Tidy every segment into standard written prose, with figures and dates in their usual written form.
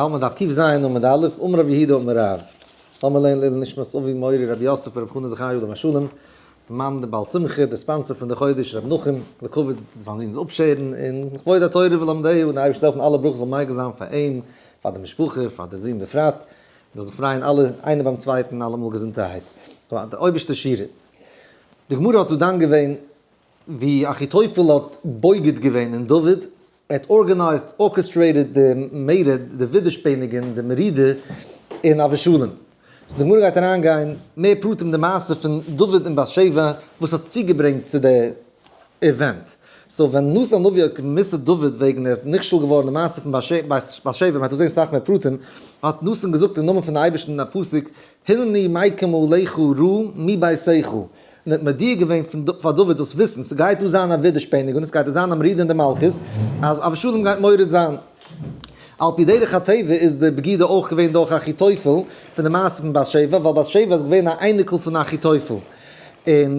האלט מען דף ק"ז עמוד א', אמר רב יהודה אמר רב, לאמיר לערנען לעילוי נשמת אבי מורי רבי יוסף ברב חנא זכרי' עליו השלום, די מאן די בעל שמחה, די sponsor פון די חודש רבי נחום, לכבוד זיין זון'ס אפשערן, און לכבוד התורה ולומדיה, און די אייבערשטער זאל העלפן אלע ברכות זאלן מגיע זיין פאר אים, פאר די משפחה, פאר די זון בפרט, און זאל זיך פרייען אלע איינער ביים צווייטן אלעמאל געזונטערהייט. די אויבערשטע שורה. די גמרא האט דא דן געווען ווי אחיתופל האט בוגד געווען אין דוד, ער האט organized, orchestrated די מרד, די ווידערשפעניגען, די מרידה אין אבשלום. so די גמרא גייט אריין גיין מער פרטים די מעשה פון דוד און בת שבע וואס האט צוגעברענגט צו די event. so ווען נתן הנביא האט גע'מוסר'ט דוד וועגן ער איז נכשל געווארן די מעשה פון בת שבע, מען וועט דא זען סאך מער פרטים, האט נתן געזאגט אין נאמען פון די אייבערשטן אין א פסוק, הנני מקים עליך רעה מביתך, און האט מודיע געווען פאר דוד זאלסט וויסן, ס'גייט דא זיין א ווידערשפעניגונג, ס'גייט דא זיין א מרידה אין די מלכות, אז אבשלום גייט מורד זיין. על פי דרך הטבע איז די בגידה אויך געווען דורך אחיתופל, פון די מעשה פון בת שבע, ווייל בת שבע איז געווען א אייניקל פון אחיתופל. און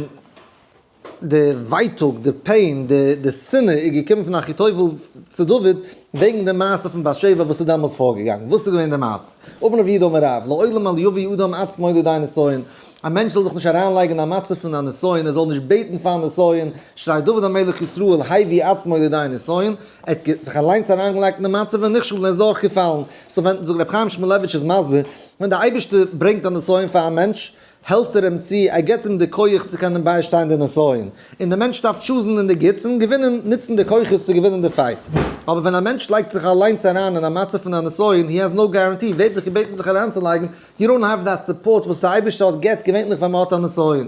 די ווייטאג, די pain, די שנאה איז געקומען פון אחיתופל צו דוד, וועגן די מעשה פון בת שבע וואס איז דעמאלס פארגעגאנגען. וואס איז געווען די מעשה? אמר רב יהודה אמר רב, לעולם אל יביא אדם עצמו לידי נסיון, א מענטש זאל זיך נישט אריינלייגן אין א מצב פון א נסיון, ער זאל נישט בעטן פאר א נסיון, שהרי דוד המלך ישראל הביא עצמו לידי נסיון, ער האט זיך אליינס אריינגעלייגט אין די מצב ונכשל און ער איז דורכגעפאלן. so ווען, זאגט רבי חיים שמואלעוויטש איז מסביר, ווען דער אייבערשטער ברענגט א נסיון פאר א מענטש, העלפט ער אים צו, ער גיבט אים די כח צו קענען ביישטיין די נסיון, און דער מענטש דארף choose ן אין די גוטס און געווינען, נוצן די כוחות צו געווינען די fight. אבער ווען א מענטש לייגט זיך אליינס אריין אין א מצב פון א נסיון, he has no guarantee, ווערט זיך געבעטן זיך אריינצולייגן, you don't have that support וואס דער אייבערשטער האט געבט געווענליך ווען מען האט א נסיון.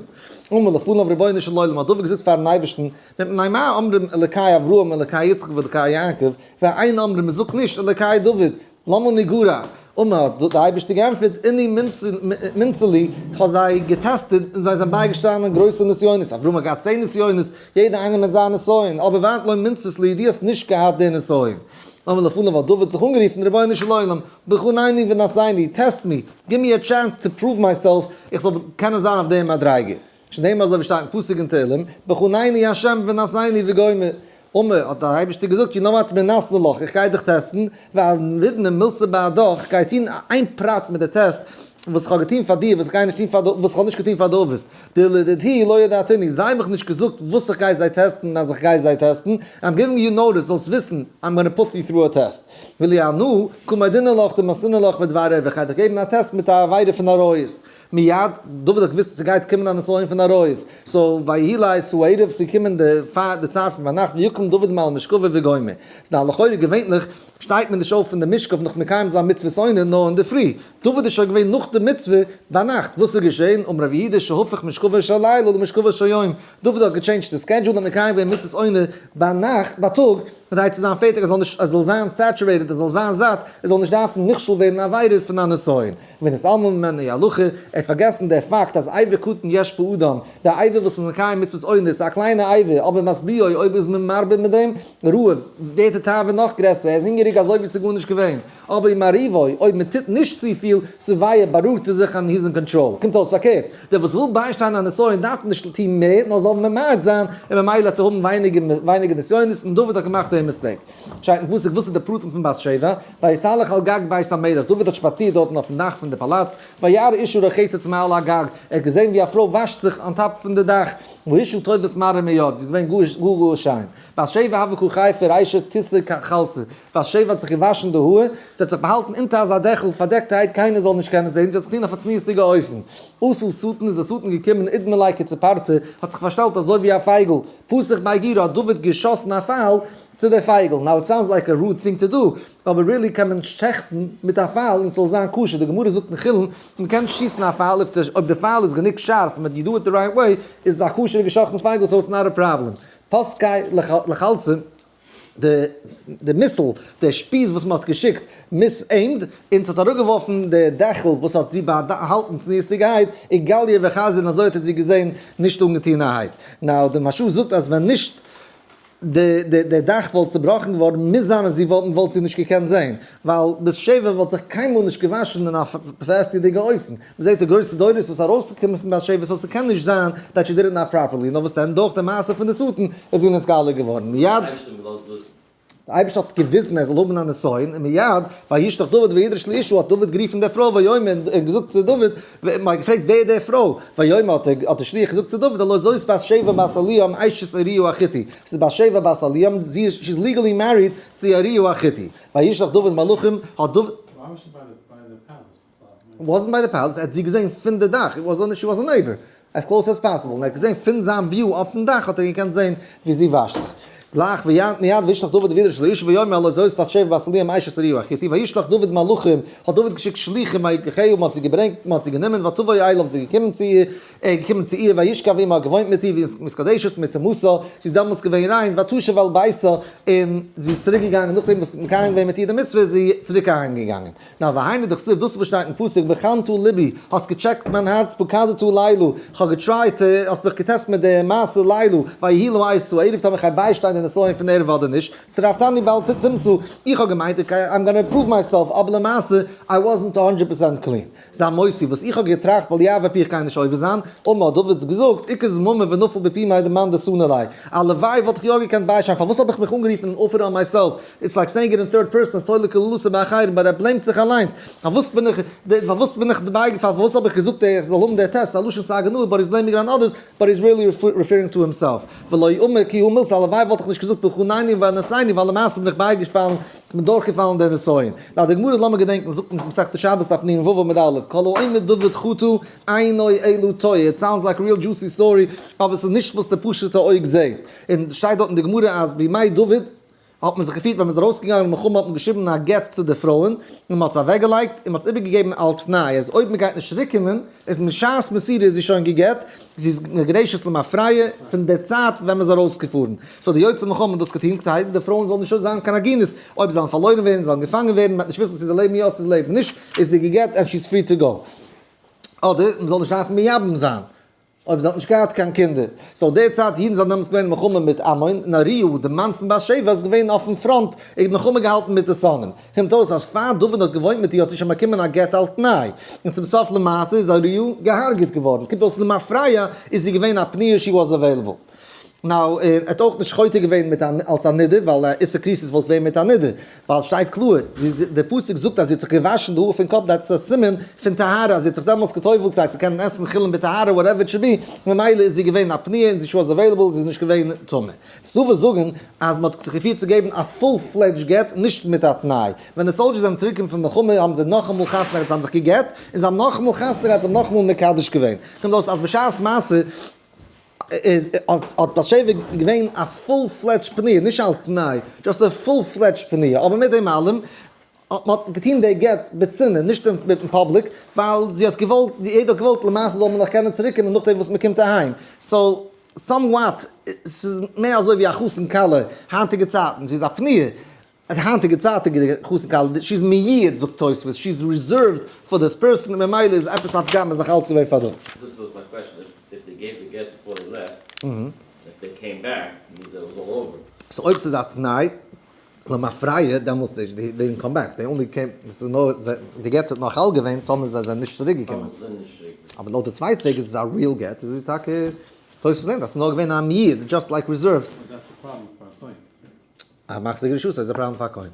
אמר לפניו רבונו של עולם האט דוד געזאגט פארן אייבערשטן, מפני מה אומרים אלקי אברהם אלקי יצחק ואלקי יעקב, ואין אומרים מען זאגט נישט אלקי דוד, למה נגרע? אמר האט דער אייבערשטער געענטפערט, אינהו מנסו לי, איך האב זיי געטעסטעד און זיי זענען בייגעשטאנען אין גרויסע נסיונות, אברהם האט געהאט 10 נסיונות, יעדער איינער מיט זיין נסיון, אבער ואת לא מנסית לי, דו האסט נישט געהאט די נסיון. אמר לפניו האט דוד זיך אנגערופן, רבונו של עולם, בחנני ונסני, test me, give me a chance to prove myself, איך זאל קענען זיין אויף די מדריגה. שנאמר אזוי ווי שטייט אין פסוק אין תהלים, בחנני ה' ונסני וגומר. אמר, האט דער אייבערשטער געזאגט, you know what, מנסנא לך, איך גיי דיך טעסטן, ואעבידנא מילתא בהדך, איך גיי טון איין פרט מיט די טעסט, וואס איך האב געטון פאר דיר, וואס איך גיי נישט טון פאר די, וואס איך האב נישט געטון פאר די אבות. דלדידי לא ידעתינהו, זיי האבן מיך נישט געזאגט וואס איך גיי זיי טעסטן אז איך גיי זיי טעסטן, I'm giving you notice, זאלסט וויסן, I'm gonna put you through a test. ואילו אנא, קא מיידנא לך דמסרנא לך בדבר ערווה, איך גיי דיך געבן א טעסט מיט א עבירה פון עריות. מיד, דוד האט געוואוסט ס'גייט קומען א נסיון פון עריות, so ויהי לעת הערב, ס'איז געקומען די פאר די צייט פון ביינאכט, ויקם דוד מעל משכבו וגומר. ס'איז נאר לכאורה געווענליך שטייט מען נישט אויף פון די משכב נאך מקיים זיין מצוות עונה נאר אינדערפרי, דוד איז שוין געווען נאך די מצוה ביינאכט, וואס איז געשען? אמר רב יהודה שהפך משכבו של לילה למשכבו של יום, דוד האט געטשעינדזשט די schedule און מקיים געווען מצוות עונה ביינאכט בייטאג, כדי צו זיין פערטיג ער זאל נישט ער זאל זיין saturated ער זאל זיין זאט ער זאל נישט דארפן נכשל ווערן אין עבירה פון א נסיון. ונתעלמה ממנו הלכה, ער האט פארגעסן דער פאקט אז אבר קטן יש באדם, די אבר וואס מ'איז מקיים מצוות עונה איז א קליינע אבר, אבער משביעו אויב איז מען מרבה מיט דעם, רעב, ווערט די תאווה נאך גרעסער, ער איז הונגעריג אזוי ווי ס'איז גארנישט געווען, אבער ומרעיבו, אויב מען טוט נישט צופיל, שבע, בארואיגט ער זיך און he's in control. קומט אויס פארקערט, דער וואס וויל ביישטיין א נסיון דארף נישט טון מער, נאר זאל ממעט זיין, און ממילא וועט ער האבן ווייניגער נסיונות, און דוד האט געמאכט דעם mistake. שטייט אין פסוק וואס איז די פרטים פון בת שבע, ויתהלך על גג בית המלך, דוד האט שפאצירט דארטן אויפן דאך פון די פאלאץ, וירא אשה רוחצת מעל הגג, ער האט געזען ווי א פרוי וואשט זיך on top פון די דאך, והאשה טובת מראה מאוד, זי איז געווען גאר גאר שיין, בת שבע הוה קא חייפא רישא תיסר חלתא, בת שבע האט זיך געוואשן די האר, זי האט זיך באהאלטן אונטער אזא דעכל פארדעקטערהייט קיינער זאל נישט קענען זען, זי האט זיך געטון אויף א צניעות'דיגע אופן. אתא שטן איז דער שטן געקומען אידמי ליה כציפורתא, האט זיך פארשטעלט אזוי ווי א פייגל, פתח ביה גירא האט דוד געשאסן א פייל צו די פייגל, now it sounds like a rude thing to do, אבער really קען מען שעכטן מיט א פייל און ס'זאל זיין כשר, די גמרא זאגט אין חולין מען קען שיסן א פייל אויב די פייל איז גענוג שארף און you do it the right way איז עס א כשר'ע געשאכטן פייגל so it's not a problem. פתקיה לחלתא די missile, די שפיז וואס מען האט געשיקט misaimed, און ס'האט אראפגעווארפן די דעכל וואס האט זי באהאלטן צניעות'דיגערהייט, איגליא וחזיא און אזוי האט ער זי געזען נישט אנגעטוהנערהייט. now די מהרש"א זאגט אז ווען נישט די דאך וואלט צובראכן געווארן מוז זיין אז זי וואלט וואלט זי נישט געקענט זען, ווייל בת שבע וואלט זיך קיינמאל נישט געוואשן אין א פעסטידיגע אופן. מ'זעט די גרויסע דורות וואס ארויסגעקומען פון בת שבע so ס'קען נישט זיין that she did it not properly, נאר וואס דען דורך די מעשה פון די שטן איז זי נתגלה געווארן מיד. דער אייבערשטער האט געוויזן ער זאל האבן א נסיון, און מיד, וישלח דוד וידרש לאשה, האט דוד גערופן די פרוי ויאמר און געזאגט צו דוד, מען האט געפרעגט ווער איז די פרוי, ויאמר האט דער שליח געזאגט צו דוד, הלא זאת בת שבע בת אליעם אשת אוריה החתי, ס'איז בת שבע בת אליעם, זי איז, she is legally married צו אוריה החתי, וישלח דוד מלאכים, האט דוד. Wasn't by the palace, ער האט זי געזען פון די דאך, it wasn't, she was a neighbor, as close as possible, און ער האט געזען פון זיין view אויפן דאך האט ער געקענט זען ווי זי וואשט זיך. גלייך ויען מיד וישלח דוד וידרש לאשה ויאמר הלא זאת בת שבע בת אליעם אשת אוריה החתי וישלח דוד מלאכים, האט דוד געשיקט שליחים ויקחוה, מען האט זי געברענגט, מען האט זי גענומען ותבא אליו זי געקומען צו איר, ער איז געקומען צו איר וישכב עמה האט געוואוינט מיט איר והתקדשת מטומאתה, זי איז דעמאלטס געווען ריין ותשב אל ביתה, און זי איז צוריק געגאנגען נאכדעם וואס מקיים געווען מיט איר די מצוה איז זי צוריק אהיים געגאנגען. נאר והיינו דכתיב דאס וואס שטייט אין פסוק בחנת לבי, האסט געטשעקט מיין הארץ פקדת לילה, כ'האב געטרייט, האסט מיך געטעסט מיט די מעשה לילה, ויהי לעת הערב טאמער כ'גיי ביישטיין די נסיון פון ערב אדער נישט, צרפתני בל תמצא, איך האב געמיינט I'm gonna prove myself, אבער למעשה I wasn't 100% clean. זמותי וואס איך האב געטראכט בל יעבור פי איך גיי נישט עובר זיין, אמר האט דוד געזאגט, איכא זממא ונפל בפי מאי דמאן דסני ליה, הלוואי וואלט איך יא געקענט ביישטיין, פארוואס האב איך מיך אנגערופן און offer on myself, it's like saying it in third person, תולה קללתו באחרים, but ער blame ט זיך אליינס, פארוואס בין איך, פארוואס בין איך בייגעפאלן, פארוואס האב איך געזאגט איך זאל האבן די טעסט, א לשון סגי נהור, but he's blaming on others, but he's really referring to himself, ולא אמר כי הא מילתא, הלוואי וואלט איך נישט געזאגט בחנני וענסני, ווייל למעשה בין איך בייגעפאלן, כ'בין דורכגעפאלן די נסיון. נאר די גמרא לאמיר געדענקן זאגט אין מסכת שבת דף נ"ו עמוד א', כל האומר דוד חטא אינו אלא טועה, it sounds like real juicy story, אבער ס'איז נישט וואס די פשוט'ע אויג זעט. און שטייט דארט אין די גמרא אז בימי דוד האט מען זיך געפירט ווען מ'איז ארויסגעגאנגען אין מלחמה האט מען געשריבן א גט צו די פרויען און מ'האט עס אוועקגעלייגט און מ'האט עס איבערגעגעבן על תנאי אז אויב מ'גייט נישט צוריקקומען איז משעת מסירה איז זי שוין גע'גט, זי איז מגורשת למפרע פון די צייט ווען מ'איז ארויסגעפארן. so די יוצאי מלחמה האבן דאס געטון כדי די פרויען זאלן נישט זיין קיין עגונות, אויב זיי זאלן פארלוירן ווערן, זאלן געפאנגען ווערן, מ'וועט נישט וויסן צו זיי לעבן יא צו זיי לעבן נישט, איז זי גע'גט and she is free to go. אדער מ'זאל נישט דארפן מייבם זיין. אויב זי האט נישט געהאט קיין קינדער. so די צייט אידן זענען דעמאלטס געווען אין מלחמה מיט עמון, און אוריהו די מאן פון בת שבע איז געווען אויפן front, ער האט מלחמה געהאלטן מיט די שונאים. קומט אויס אז פאר דוד האט געוואוינט מיט איר האט זי שוין באקומען א גט על תנאי, און צום סוף למעשה איז אוריהו געהארגעט געווארן. קומט אויס למפרע איז זי געווען א פנויה she was available. now ער האט אויך נישט חוטא געווען מיט אלס א נידה, ווייל א איסור כריתות וואלט געווען מיט א נידה, ווייל עס שטייט קלאר, די פסוק זאגט אז זי האט זיך געוואשן די האר פון קאפ that's א סימן פון טהרה, אז זי האט זיך דעמאלס גע'טובל'ט כדי צו קענען עסן חולין בטהרה whatever it should be, ממילא איז זי געווען א פנויה און זי she was available, זי איז נישט געווען טמא. ס'דא וואס זאגן אז מ'האט זיך געפירט צו געבן א full fledged גט נישט מיט א תנאי. ווען די soldiers זענען צוריק געקומען פון מלחמה האבן זיי נאכאמאל חתונה געהאט, זיי האבן זיך גע'גט, און זיי האבן נאכאמאל חתונה געהאט, זיי האבן נאכאמאל מקדש געווען. קומט אויס אז בשעת מעשה איז האט בת שבע געווען א full fledged פנויה, נישט על תנאי, just א full fledged פנויה, אבער מיט דעם אלעם האט מען האט געטון די גט בצנעה, נישט אין public, ווייל זי האט געוואלט, יעדער האט געוואלט למעשה זאל מען נאך קענען צוריק קומען נאכדעם וואס מען קומט אהיים, so somewhat ס'איז מער אזוי ווי א חתן כלה היינטיגע צייטן, זי איז א פנויה, די היינטיגע צייטיגע חתן כלה, she is מיועד זאגט תוספות, she is reserved for this person, און ממילא איז עפעס א פגם איז נאך אלץ געווען פאר דעם. This was my question, if they gave the get before they left, if they came back, means it was all over. so אויב ס'איז א תנאי למפרע דעמאלטס they didn't come back, they only came, ס'איז נאר, די גט האט נאך חל געווען טאמער זיי זענען נישט צוריק געקומען. טאמער זיי זענען נישט צוריק געקומען. אבער לויט די צווייטע וועג איז עס א real גט, איז זי טאקע, תוספות לערנט אז ס'איז נאר געווען א מיועד, just like reserved. But that's a problem for a כהן. א מחזיר גרשות איז א פראבלעם פאר א כהן.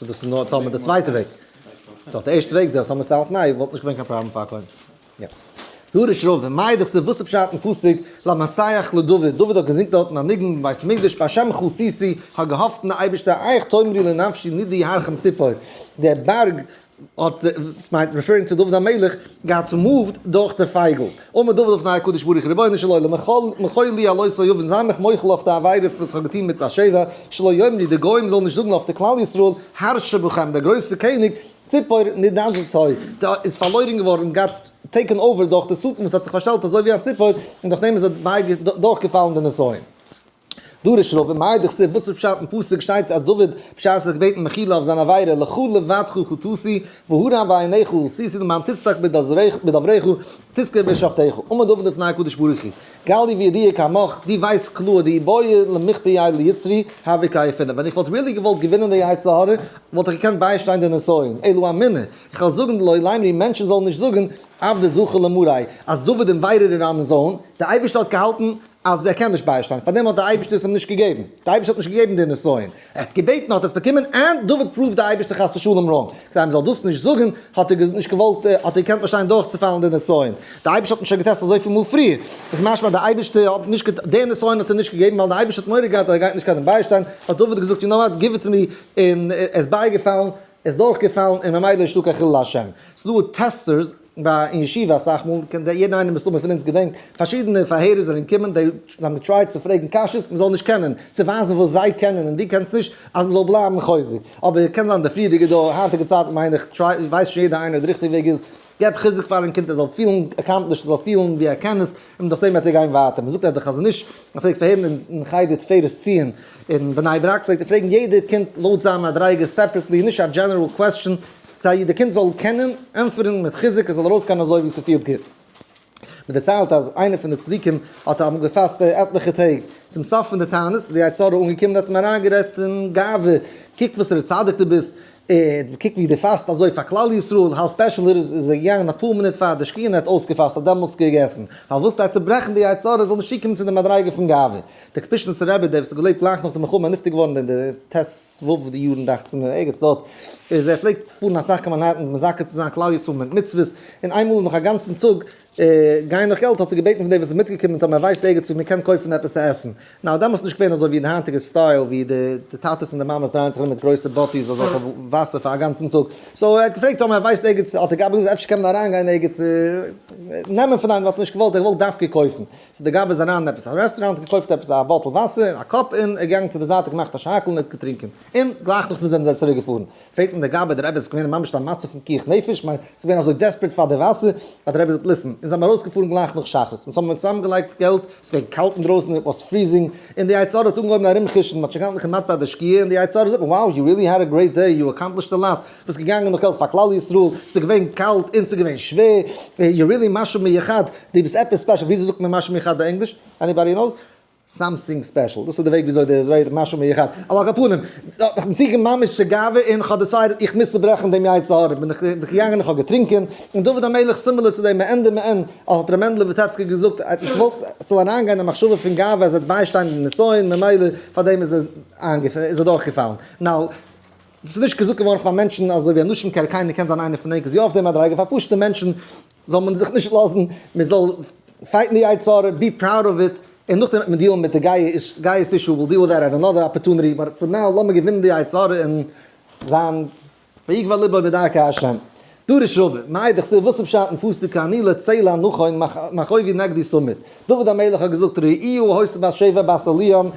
so דאס איז נאר טאמער די צווייטע וועג. דאך די ערשטע וועג דאך טאמער ס'איז על תנאי וואלט נישט געווען קיין פראבלעם פאר א כהן. יא. דרש רבא, מאי דכתיב וואס איז פשט אין פסוק למנצח לדוד, דוד האט געזינגט דארטן א ניגון אין בית המקדש בהשם חסיתי, כ'האב געהאפט אין די אייבערשטער איך תאמרי לנפשי נדי ירחם ציפור, דער בארג האט, עס מיינט referring צו דוד המלך, געהאט moved דורך די פייגל. אמר דוד לפני הקדוש ברוך הוא רבונו של עולם, מחול לי על אותו עון, זיי מיך מוחל אויף די עבירה וואס איך האב געטון מיט בת שבע, שלא יאמרו, די גוים זאלן נישט זאגן אויף די כלל ישראל, הרשע בכם, דער גרויסער קעניג, ציפור נדתה, איז פארלוירן געווארן, got taken over דורך די שטן וואס האט זיך פארשטעלט אזוי ווי א ציפור, און דורך דעם איז ער דורכגעפאלן די נסיון. דרש רבא, מאי דכתיב, וואס איז פשט אין פסוק שטייט אז דוד בשעת ער האט געבעטן מחילה אויף זיין עבירה לך לבדך חטאתי והרע בעיניך עשיתי למען תצדק בדברך תזכה בשפטיך אמר דוד לפני הקדוש ברוך הוא גלי וידיע כמוך דו ווייסט קלאר דאי בעי למכפי ליצרי הוה כייפינא ווען איך וואלט really געוואלט געווינען די יצר הרע וואלט איך געקענט ביישטיין די נסיון אלא אמינא איך וועל זאגן דלא לימרו מענטשן זאלן נישט זאגן עבדא זכה למריה אז דוד invited it on his own די אייבערשטער האט געהאלטן. אז ער קען נישט ביישטיין, פארדעם האט דער אייבערשטער עס אים נישט געגעבן, דער אייבערשטער האט נישט געגעבן די נסיון, ער האט געבעטן האט ער עס באקומען, and דוד proved די אייבערשטער חס ושלום wrong, כדי מען זאל דאס נישט זאגן האט ער נישט געוואלט, האט ער געקענט באשטיין דורכצופאלן די נסיון, די אייבערשטער האט אים שוין געטעסט אזויפיל מאל פריער, איז משמע אז די אייבערשטער האט נישט געט, די נסיון האט ער נישט געגעבן ווייל די אייבערשטער האט מורא געהאט אז ער גייט נישט קענען ביישטיין, האט דוד געזאגט you know what, give it to me, און ער איז בייגעפאלן. ער איז דורכגעפאלן און ממילא נישטא קיין חילול השם. ס'דא testers ביי אין ישיבה אסאך מאל, קען יעדער איינער מסתמא פון אונז געדענקט, פארשידענע פארהערער זענען געקומען, זיי האבן געטרייט צו פרעגן קשיות מ'זאל נישט קענען, צו ווייזן וואס זיי קענען און דו קענסט נישט, אז מ'זאל בלייבן חוזק. אבער קען זיין די פריערדיגע דור, היינטיגע צייטן מיין איך, try, ווייסט שוין יעדער איינער די ריכטיגע וועג איז, געב חיזוק פארן קינד ער זאל פילן accomplished, ער זאל פילן ווי ער קען עס, און דורך דעם וועט ער גיין ווייטער. מען זאגט אז דער חזון איש פלעגט פארהערן אין חדר תפארת ציון אין בני ברק, פלעגט ער פרעגן יעדע קינד לויט זיין מדריגה separately, נישט א general question, כדי יעדע קינד זאל קענען ענטפערן מיט חיזוק, עס זאל ארויסקומען אזוי ווי ס'פילט גוט. מען דערציילט אז איינער פון די צדיקים האט אמאל געפאסט עטליכע טעג, צום סוף פון די תענית איז די יצר הרע אנגעקומען און האט אים אריינגערעדט אין גאווה, קוק וואסערע צדיק דו ביסט, און קוק ווי דו פאסט אזוי פאר כלל ישראל, how special it is, איז ער געגאנגען אפאר מינוט פאר די שקיעה און ער האט אויסגעפאסט, האט דעמאלטס געגעסן, פארוואס? כדי צו ברעכן די יצר הרע זאל נישט צוקומען צו די מדריגה פון גאווה. דער קאפישניצער רבי, דער וואס האט געלעבט גלייך נאך די מלחמה, נפטר געווארן אין די ט ו יארן דאכט זיך מיר, ערגעץ דארט, איז ער פלעגט פארן אסאך קיין מאנהעטן מזכה צו זיין כלל ישראל מיט מצוות, און איינמאל נאך א גאנצן טאג גיין נאך געלט האט ער געבעטן פון דער וואס איז מיטגעקומען טאמער ער ווייסט ערגעץ וואו מען קען קויפן עפעס צו עסן. נאו דעמאלטס איז נישט געווען אזוי ווי אין היינטיגע style ווי די טאטעס און די מאמעס דרייען זיך ארום מיט גרויסע באטיס אזעלכע וואסער פאר א גאנצן טאג. so ער האט געפרעגט טאמער ער ווייסט ערגעץ האט דער גבאי געזאגט אפשר קען מען אריינגיין ערגעץ נעמען פון איינעם האט ער נישט געוואלט ער האט געוואלט דווקא קויפן. so דער גבאי איז אריין אין עפעס א רעסטוראנט געקויפט עפעס א bottle וואסער א cup און ער געגאנגען צו די זייט און געמאכט א שהכל און ער האט געטרינקען און גלייך נאכדעם זענען זיי צוריק געפארן. פרעגט אים דער גבאי, דער רבי איז געווען ממש אין א מצב פון פיקוח נפש, כ'מיין, ס'איז געווען אזוי desperate פאר די וואסער, האט דער רבי געזאגט, listen, אונז האבן ארויסגעפארן גלייך נאך שחרית, אונז האבן צוזאם געלייגט געלט, ס'איז געווען קאלט אינדרויסן, it was freezing, און די יצר הרע האט אנגעהויבן ארומחושן, מ'האט שוין געהאלטן כמעט ביי די שקיעה, און די יצר הרע זאגט מיר, wow, you really had a great day, you accomplished a lot, ביסט געגאנגען נאך געלט פאר כלל ישראל, ס'איז געווען קאלט און ס'איז געווען שווער, you really משהו מיוחד, דו ביסט עפעס special, וויאזוי זאגט מען משהו מיוחד ביי ענגליש? Anybody knows? Something special, דאס איז די וועג וויאזוי דער איזראעלי משהו מיוחד, על כל פנים, איך בין צוגעקומען ממש צו גאווה און כ'האב decided איך מוז צוברעכן דעם יצר הרע, בין איך געגאנגען איך האב געטרינקען, און דוד המלך similar צו דעם מעין דמעין, האט ר' מענדלע וויטעפסקער געזאגט, ער האט נישט געוואלט ס'זאל אריינגיין די מחשבה פון גאווה אז ער וועט ביישטיין די נסיון, ממילא פארדעם איז ער איז ער דורכגעפאלן. Now, דאס איז נישט געזאגט געווארן פאר מענטשן אזוי ווי אנשים כערכינו קען זיין איינער פון ענק איז יא אויף די מדריגה, פאר פשוטע מענטשן זאל מען זיך נישט לאזן, מען זאל פייטן די יצר הרע, be proud of it, און נאכדעם וועט מען דיעלן מיט די גייעס issue, we'll deal with that at another opportunity, but for now לאמיר געווינען די יצר הרע און זיין ויגבה לבו בדרכי השם. דרש רבא, מאי דכתיב וואס איז פשט אין פסוק כי אני לצלע נכון מכאובי נגדי תמיד. דוד המלך האט געזאגט ראיה היתה בת שבע בת אליעם,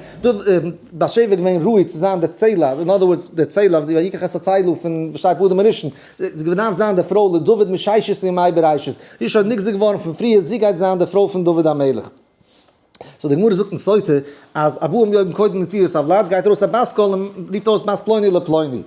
בת שבע איז געווען ראוי צו זיין די צלע, אין other words די צלע, ויקח את הצלע פון וואס שטייט באדם הראשון, זי געדארפט זיין די פרוי לדוד מששת ימי בראשית, זי איז שוין נגזר געווארן פון פריער, זי גייט זיין די פרוי פון דוד המלך. So די גמרא זאגט אין סוטה אז ארבעים יום קודם יצירת הוולד גייט ארויס א בת קול און רופט אויס בת פלוני לפלוני.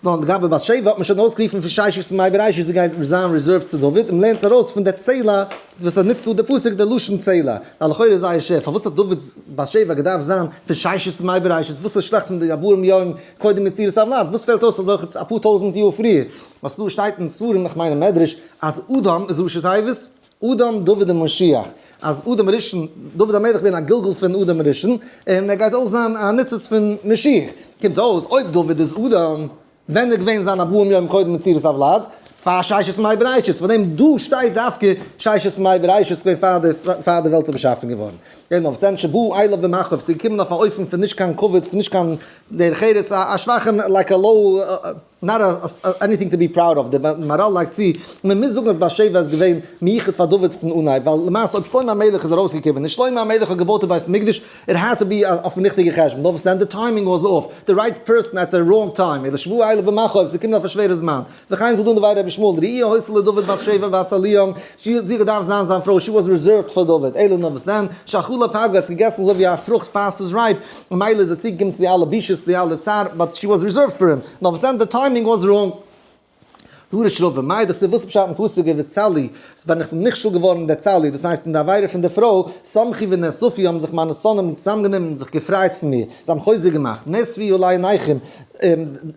נאר לגבי בת שבע האט מען שוין אויסגערופן פון ששת ימי בראשית זי גייט זיין reserved צו דוד און מ'לערנט עס ארויס פון די צלע וואס ער נוצט דא די פסוק די לשון צלע. ווייל לכאורה איז זייער שווער פארוואס האט דוד'ס בת שבע געדארפט זיין פון ששת ימי בראשית וואס איז שלעכט פון די ארבעים יום קודם יצירת הוולד וואס פעלט אויס אזעלכע אפאר טויזענט יאר פריער וואס דא שטייט אין ספרים איך מיין אין מדרש אז אדם איז ראשי תיבות אדם דוד און משיח, אז אדם הראשון, דוד המלך געווען א גלגול פון אדם הראשון, און ער גייט אויך זיין א ניצוץ פון משיח. קומט אויס, אויב דוד איז אדם, ווען איז געווען זיין ארבעים יום קודם יצירת הוולד? פאר ששת ימי בראשית, פאר דעם דא שטייט דווקא ששת ימי בראשית געווען פאר די פאר די וועלט איז באשאפן געווארן. אלא וואס דען שבא אליו במכאוב, ס'איז געקומען אויף א אופן פון נישט קיין כבוד, פון נישט קיין דרך ארץ, א שוואכע like a low not anything to be proud of, דער מהר"ל לייגט צו, מען מוז זאגן אז בת שבע איז געווען מיוחד פאר דוד פון אנהייב, ווייל למעשה אויב שלמה המלך איז ארויסגעקומען און שלמה המלך האט געבויט די בית המקדש, it had to be אויפן ריכטיגע חשבון, נאר וואס דען די timing was off, the right person at the wrong time, אלא שבא אליו במכאוב, ס'איז געקומען אויף א שווערע זמן, וכן זאגט דא דבי רבי ישמעאל, ראויה היתה לדוד בת שבע בת אליעם, זי האט געדארפט זיין זיין פרוי, she was reserved פאר דוד, אלא נאר וואס דען, שאכלה פגה, האט זי געגעסן אזוי ווי א פרוכט פאר ס'איז ripe, ממילא איז ער צוגעקומען צו די אלע בושות, די אלע צער, but she was reserved for him, נאר וואס דען, די timing was wrong. דרש רבא, מאי דכתיב וואס איז פשט אין פסוק ובצלי, ווען איך בין נכשל געווארן אין דער צלי, דאס הייסט אין די עבירה פון די פרוי, שמחו ונאספו האבן זיך מיינע שונאים צוזאמגענומען און זיך געפרייט פון מיר, זיי האבן חוזק געמאכט, נאספו עלי נכים,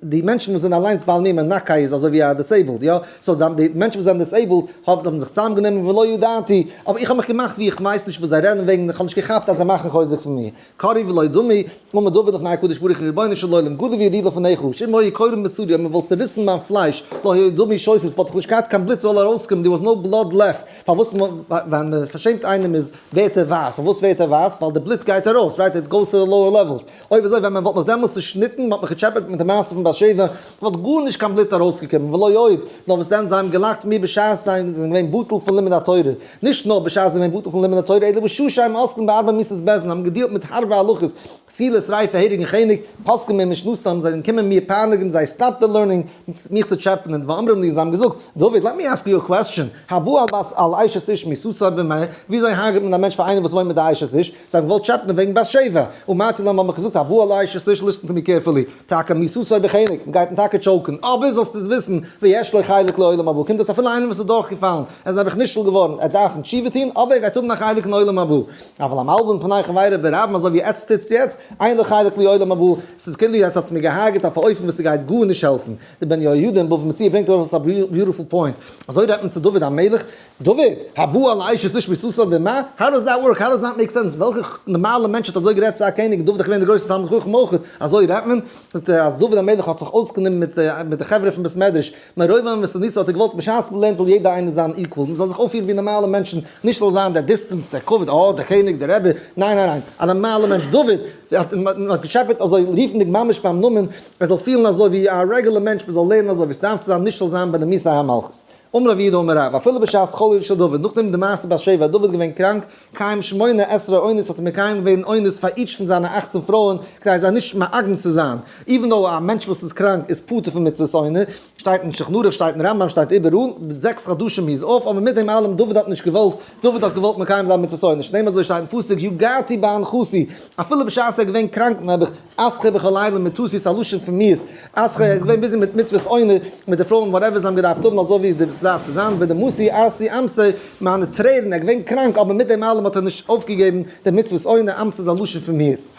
די מענטשן וואס זענען אליינס בעל מום און נכה איז אזוי ווי א disabled, יא? so זיי האבן די מענטשן וואס זענען disabled האבן זיך צוזאמגענומען ולא ידעתי, אבער איך האב מיך געמאכט ווי איך ווייס נישט וואס זיי רעדן וועגן, איך האב נישט געכאפט אז זיי מאכן חוזק פון מיר. קרי ולא דמי, אמר דוד לפני הקדוש ברוך הוא רבונו של עולם גלוי וידוע לפניך, שאם היו קורעים בשרי אויב מען וואלט צעריסן מיין פלייש, לא היה דמי שוסס וואלט איך נישט געהאט קיין בלוט זאל ארויסקומען, there was no blood left, פארוואס ווען מען פארשעמט איינעם איז ווערט ער ווייס, פארוואס ווערט ער ווייס? ווייל די בלוט גייט ארויס, right, it goes to the lower levels, אויב אזוי ווען מען וואלט מיך דעמאלס צעשניטן, מען האט מיך געטשעפעט מיט די מעשה פון בת שבע, וואלט גארנישט קיין בלוט ארויסגעקומען, ולא עוד, נאר וואס דען זיי האבן געלאכט פון מיר בשעת זיי זענען געווען בטל פון לימוד התורה, נישט נאר בשעת זיי זענען געווען בטל פון לימוד התורה, אלא בשעה שהם עוסקים בארבע מיתות בית דין, האבן געדילט מיט הארבע הלכות, סקילה, שריפה, הרג און חנק, פוסקים במשנתם, זיי זענען געקומען מיר פייניגן, זיי stop the learning, מיך צו טשעפענען, ואומרים לי, זיי האבן געזאגט, דוד, let me ask you a question, הבא על בת על אשת איש מיתתו במה, וויאזוי הרג'ט מען א מענטש פאר איינער וואס וואוינט מיט א אשת איש? זיי האבן געוואלט טשעפענען וועגן בת שבע, אמרתי להם האב איך געזאגט הבא על אשת איש listen to me carefully, טאקע מיתתו בחנק, מ'גייט אים טאקע choke ן, אבער זאלסט עס וויסן, ויש לו חלק לעולם הבא, קומט אויס אפילו איינער וואס איז דורכגעפאלן, ער איז נעבעך נכשל געווארן, ער דארף תשובה טון, אבער ער גייט האבן א חלק אין עולם הבא. אבל המלבין פני חברו ברבים אזוי ווי עטץ טוטס יעצט, אין לו חלק לעולם הבא, ס'איז כאילו עטץ האטס מיר געהארגעט אויף א אופן וואס ס'גייט גארנישט העלפן. דער בן יהוידע אין בבא מציעא ברענגט ארויס א beautiful point, אזוי רעדט מען צו דוד המלך, דוד, הבא על אשת איש מיתתו במה? How does that work? How does that make sense? וועלכע נארמאלע מענטש האט אזוי גערעדט צו א קעניג? דוד איז געווען דער גרויסער תלמיד חכם אויך, אזוי רעדט מען? זאגט ער אז דוד המלך האט זיך אויסגענומען מיט מיט די חברה פון בית מדרש, מרוב אמת'ניצה האט ער געוואלט בשעת מען לערנט זאל יעדער איינער זיין equal, מען זאל זיך אויפפירן ווי נארמאלע מענטשן, נישט זאל זיין דער distance, דער כבוד, אה דער קעניג, דער רבי, ניין ניין ניין, א נארמאלע מענטש, דוד האט האט געטשעפעט אזוי רופנדיג ממש ביים נאמען, ער זאל פילן אזוי ווי א רעגולער מענטש, מען זאל לערנען אזוי ווי עס דארף צו זיין, נישט זאל זיין בנימוסי המלכות. אמר רב יהודה אמר רב, אפילו בשעת חוליו של דוד, נאכדעם די מעשה בת שבע, דוד געווען קראנק, קיים שמונה עשרה עונות האט ער מקיים געווען עונות פאר each פון זיינע 18 פרויען, כדי זיי נישט מעגן צו זיין, even though א מענטש וואס איז קראנק איז פטור פון מצוות עונה, שטייט אין שולחן ערוך, שטייט אין רמב ם, שטייט איבעראל, 6 חדשים איז off, אבער מיט דעם אלעם דוד האט נישט געוואלט, דוד האט געוואלט מקיים זיין מצוות עונה, שנאמר אזוי שטייט אין פסוק יגעתי באנחתי, אפילו בשעת ער איז געווען קראנק נעבעך, אסחה בכל לילה מיתתי איז א לשון פון מיאוס, אסחה ער איז געווען busy מיט מצוות עונה, מיט די פרויען whatever זיי האבן געדארפט האבן אזוי ווי עס דארף צו זיין, בדמעתי ארסי אמסה, מיינע טרערן, ער איז געווען קראנק אבער מיט דעם אלעם האט ער נישט אויפגעגעבן די מצוות עונה, אמסה איז א לשון פון מיאוס.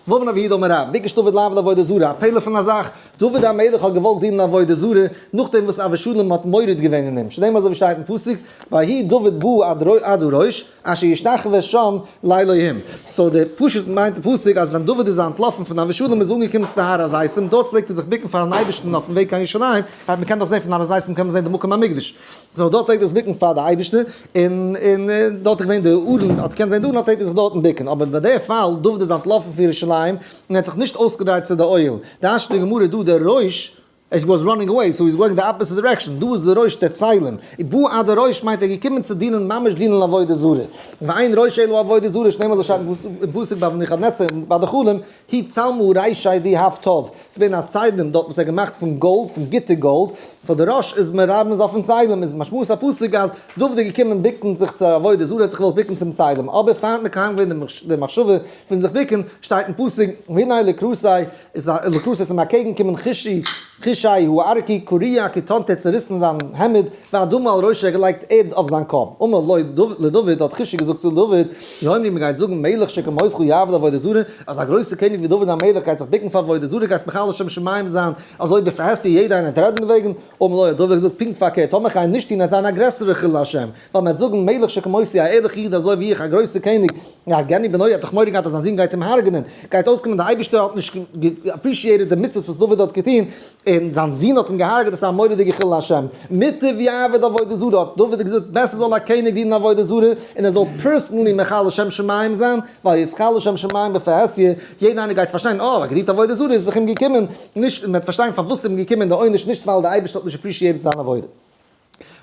ואמר רב יהודה אמר רב, ביקש דוד לעבוד עבודה זרה, א פלא פון א זאך, דוד המלך האט געוואלט דינען עבודה זרה, נאכדעם וואס אבשלום האט מורד געווען אין אים, שנאמר אזוי ווי שטייט אין פסוק, ויהי דוד בא עד הראש, אשר ישתחוה שם לאלהים. so די פשוט מיינט די פסוק אז ווען דוד איז אנטלאפן פון אבשלום איז אנגעקומען צו די הר הזיתים, דארט פלעגט ער זיך בוקן פארן אייבערשטן אויפן וועג קיין ירושלים, ווייל מ'קען דאך זען פון הר הזיתים קען מען זען די מקום המקדש. so דארט פלעגט ער זיך בוקן פאר די אייבערשטער, און און דארט איז געווען די ארון, האט געקענט זען די ארון, פלעגט ער זיך דארטן בוקן. אבער ביי די פאל, דוד איז אנטלאפן פון ירושלים, און ער האט זיך נישט אויסגעדרייט צו די אוהל. דרש'נט די גמרא דא דער ראש, he was running away, so he's going the opposite direction, דא איז די ראש דער צלם, בא עד הראש מיינט ער געקומען צו דינען ממש דינען עבודה זרה, ואין ראש אלא עבודה זרה, שנאמר אזוי שטייט אין פסוק ביי נבוכדנצר ביי די חלום, כי צלמא רישיה דיהב טב, ס'איז געווען א צלם דארט וואס ער האט געמאכט פון גאלד, פון גוטע גאלד, so די ראש איז מרמז אויפן צלם, איז משמעות הפסוק אז דוד איז געקומען בוקן זיך צו עבודה זרה, ער האט זיך געוואלט בוקן צום צלם, אבער פאר האט מקיים געווען די מחשבה פון זיך בוקן, שטייט אין פסוק, והנה לקראתי, איז א לקראתי איז אים אקעגן קומען חושי, חושי הארכי, קרוע כתנתו האט צעריסן זיין העמד, ואדמה על ראשו ער האט געלייגט ערד אויף זיין קאפ. אמר לו לדוד האט חושי געזאגט צו דוד, יאמרו מען גייט זאגן מלך שכמותך יעבוד עבודה זרה, אז א גרויסער קעניג ווי דוד המלך גייט זיך בוקן פאר עבודה זרה, גייסט מחלל שם שמים זיין, אזוי בפרהסיא יעדער איינער וועט רעדן דערוועגן, אמר לו האט דוד געזאגט פונקט פארקערט, טאמער איך גיי נישט טון וועט זיין א גרעסערע חילול השם, ווייל מען וועט זאגן מלך שכמותי א ערליכע איד אזוי ווי איך א גרויסער קעניג, יהרגני בנו האט דאך מורא געהאט אז זיין זון גייט אים הרג'נען, גייט אויסקומען די אייבערשטער האט נישט appreciated די מצוות וואס דוד האט געטון, און זיין זון האט אים געהרג'עט, דאס איז א מורא'דיגע חילול השם. מוטב יעבוד עבודה זרה האט דוד געזאגט, בעסער זאל א קעניג דינען עבודה זרה, און ער זאל personally מחלל שם שמים זיין, ווייל יתחלל שם שמים בפרהסיא, יעדער איינער גייט פארשטיין, אה, ער האט געדינט עבודה זרה איז זיך אים געקומען, נישט, מען וועט פארשטיין פארוואס איז אים געקומען די עונש, נישט ווייל די אייבערשטער האט נישט appreciated זיין עבודה.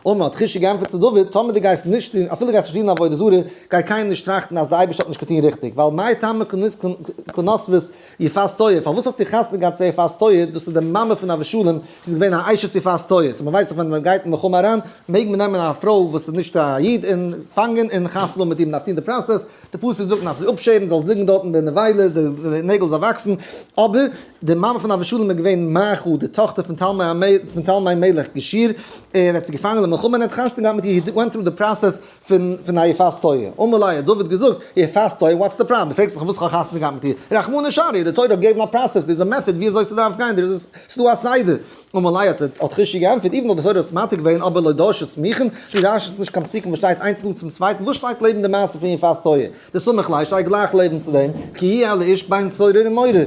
אמר, האט חישי געענטפערט צו דוד, טאמער דו גייסט נישט טון, אפילו גייסט נישט דינען עבודה זרה, גייט קיינער נישט טראכטן אז דער אייבערשטער האט נישט געטון ריכטיג, ווייל מאי טעמא קנסבת יפת תואר, פארוואס האסטו חתונה געהאט צו יפת תואר, דאס איז די מאמע פון אבשלום, זי איז געווען א אשת יפת תואר, so מען ווייסט דאך ווען מען גייט אין מלחמה אריין, מעג מען נעמען א פרוי וואס איז נישט א איד און פאנגען און חתונה האבן מיט איר, מען דארף טון די process, די פסוק זאגט מען דארף זי אפשערן, זאל ליגן דארטן בנבילה, די נעגל זאל וואקסן, אבער די מאמע פון אבשלום איז געווען מעכה, די טאכטער פון תלמי מלך גשור, און ער האט זי געפאנגען למלחמה און ער האט חתונה געהאט מיט איר, he went through the process פון א יפת תואר. אמר ליה האט דוד געזאגט, יפת תואר, what's the problem? דו פרעגסט מיך פארוואס איך האב חתונה געהאט מיט איר? רחמנא שרי, די תורה האט געגעבן א process, דער איז א method ווי אזוי ס'דארף גיין, דער איז ס'דא א סדר. אמר ליה האט חישי געענטפערט, even though די תורה האט עס מתיר געווען, אבער לא דרשת סמוכין, דו דרש'סט נישט קיין פסוקים וואס שטייט איינס נאנט צום צווייטן, וואס שטייט לעבן די מעשה פון יפת תואר? דסמיך ליה שטייט גלייך לעבן צו דעם, כי יהיה לאיש בן סורר ומורה,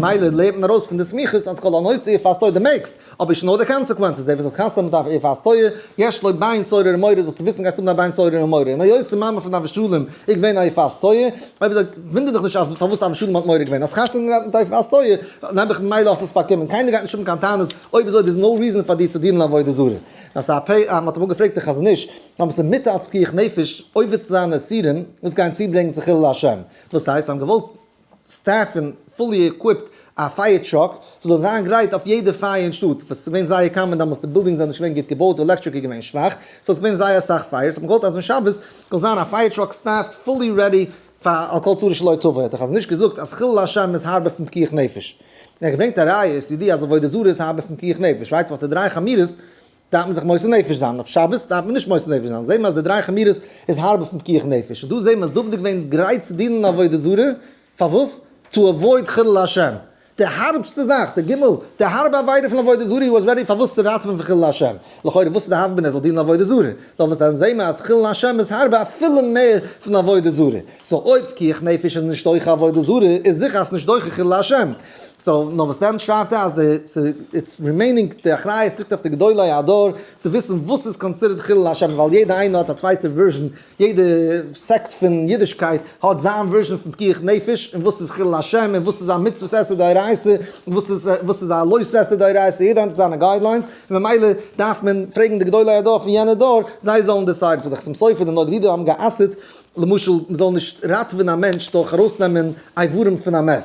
מילא לערנט מען ארויס פון די סמיכות אז כל הנושא יפת תואר דו מעגסט, אבער שוין נאר די consequences, דער וואס האט חתונה מיט א יפת תואר, יש לו בן סורר ומורה, זאלסטו וויסן גייסט האבן א בן סורר ומורה, און היות די מאמע פון אבשלום איז געווען א יפת תואר, אויב אזוי וואונדער דיך נישט אז פארוואס אבשלום האט מורה געווען, האסט חתונה געהאט מיט א יפת תואר, נעבעך ממילא האסטו עס באקומען, קיינער גייט נישט האבן קיין טענות, אויב אזוי there is no reason פאר דיר צו דינען עבודה זרה. אז א פ א, מ'האט אמאל געפרעגט די חזון איש, אויב עס איז מותר אלס פיקוח נפש עובר צו זיין איסורים וואס גייען צוברענגען צו חילול השם, וואס הייסט זיי האבן געוואלט staff ן fully equipped א fire truck וואס זאל זיין גרייט אויף יעדע פייער אין שטאט, וואס איז געווען זייער common דאמאלס, די בילדינגס זענען נישט געווען גוט געבויט, די עלעקטריק איז געווען שוואך, so עס איז געווען זייער אסאך פייערס, האט מען געוואלט אז אין שבת זאל זיין א fire truck staffed fully ready פאר על כל צרה שלא תבוא, האט דער חזון איש געזאגט אז חילול השם איז הארבער פון פיקוח נפש. ער האט געברענגט א ראיה, עס איז ידוע אז עבודה זרה איז הארבער פון פיקוח נפש, right ווייל די דריי חמירות דארף מען זיך מוסר נפש זיין, אויף שבת דארף מען נישט מוסר נפש זיין, זעהן מיר אז די דריי חמירות איז הארבער פון פיקוח נפש, און דא זעהן מיר אז דוד איז געווען גרייט צו דינען עבודה זרה, פארוואס? to avoid חילול השם, די הארבסטע זאך, די גימל, די הארבע עבירה פון עבודה זרה, he was ready פארוואס צו ראטעווען פון חילול השם, לכאורה וואס איז די הוה אמינא ער זאל דינען עבודה זרה, נאר וואס דאן זעהן מיר אז חילול השם איז הארבער אפילו מער פון עבודה זרה, so אויב פיקוח נפש איז נישט דוחה עבודה זרה, איז זיכער אז ס'נישט דוחה חילול השם. so נאר וואס דען שרייבט ער אז די it's remaining די אחריות ליגט אויף די גדולי הדור צו וויסן וואס איז considered חילול השם ווייל יעדע איינער האט א צווייטע version יעדע sect פון אידישקייט האט זיין version פון פיקוח נפש און וואס איז חילול השם און וואס איז א מצוות עשה דאורייתא און וואס איז וואס איז א לא תעשה דאורייתא יעדער האט זיינע guidelines און ממילא דארף מען פרעגן די גדולי הדור פון יענע דור זיי זאלן decide ן so די חתם סופר די נודע ביהודה האבן גע'אסר'ט למשל מ'זאל נישט ראטעווען א מענטש דורך ארויסנעמען איברים פון א מת.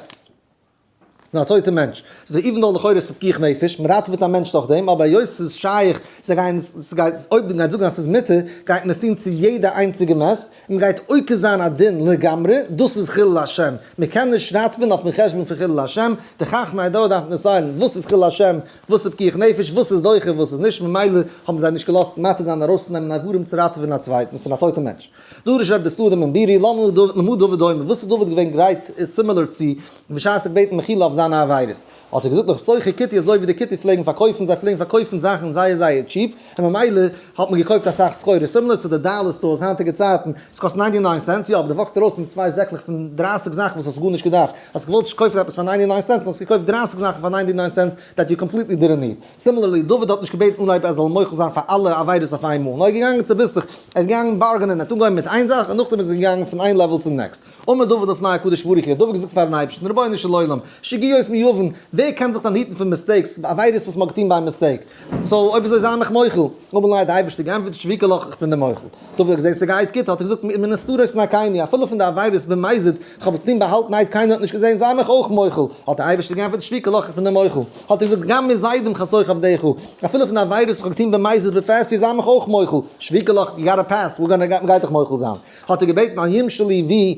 נאר א טויטע מענטש. so even though לכאורה איז פיקוח נפש, מען ראטעוועט א מענטש דורך דעם, אבער היות ס'איז שייך, ס'גייען, ס'גייט, אויב מען גייט זאגן אז ס'איז מותר, גייט מען עס טון צו יעדע איינציגע מת, און מען גייט עוקר זיין א דין לגמרי, דאס איז חילול השם. מען קען נישט ראטעווען אויפן חשבון פון חילול השם, די חכמי הדור דארפן decide ן וואס איז חילול השם, וואס איז פיקוח נפש, וואס איז דוחה, וואס איז נישט, ממילא האבן זיי נישט געלאזט מתיר זיין ארויסצונעמען איברים צו ראטעווען א צווייטן פון א טויטע מענטש. דרש רב בסתרים אין בירי, למה דוד דומה, וואס איז דוד געווען גרייט איז similar צו בשעת ער האט געבעטן מחילה אויף זיינע עבירות, האט ער געזאגט נאך סוחר כותי אזוי ווי די כותי פלעגן פארקויפן, זיי פלעגן פארקויפן זאכן זייער זייער cheap, און ממילא האט מען געקויפט אסאך סחורה, similar צו די dollar stores היינטיגע צייטן, עס קאסט ninety nine cents, יא אבער דו וואקסט ארויס מיט צוויי זעקלעך פון דרייסיג זאכן וואס האסט גארנישט געדארפט, האסט געוואלט קויפן עפעס פאר ninety nine cents, האסט געקויפט דרייסיג זאכן פאר ninety nine cents that you completely didn't need. Similarly, דוד האט נישט געבעטן אנהייב ער זאל מוחל זיין פאר אלע עבירות אויף איינמאל, נאר ער איז געגאנגען צוביסלעך, ער איז געגאנגען bargain ען, ער האט אנגעהויבן מיט איין זאך און נאכדעם איז ער געגאנגען פון איין level צום next. אמר דוד לפני הקדוש ברוך הוא, האט דוד געזאגט פארן אייבערשטן, רבונו של עולם, שגיאות מי יבין, ווער קען זיך דען היטן פון mistakes, עבירות וואס מען האט געטון by mistake, so אויב אזוי זיי מיך מוחל. אמר ליה, האט דער אייבערשטער געענטפערט, שביקה לך, איך בין דיר מוחל. דוד האט געזען ס'גייט גוט, האט ער געזאגט, מנסתרות נקני, אפילו פון די עבירות במזיד, איך האב עס געטון באהאלטנהייט, קיינער האט נישט געזען, זיי מיך אויך מוחל. האט דער אייבערשטער געענטפערט, שביקה לך, איך בין דיר מוחל. האט ער געזאגט, גם מזידים חסוך עבדיך, אפילו פון די עבירות וואס איך האב געטון במזיד בפרהסיא, זיי מיך אויך מוחל. שביקה לך, you got a pass, we're gonna, מ'גייט דיך מוחל זיין. האט ער געבעטן אל ימשלו בי,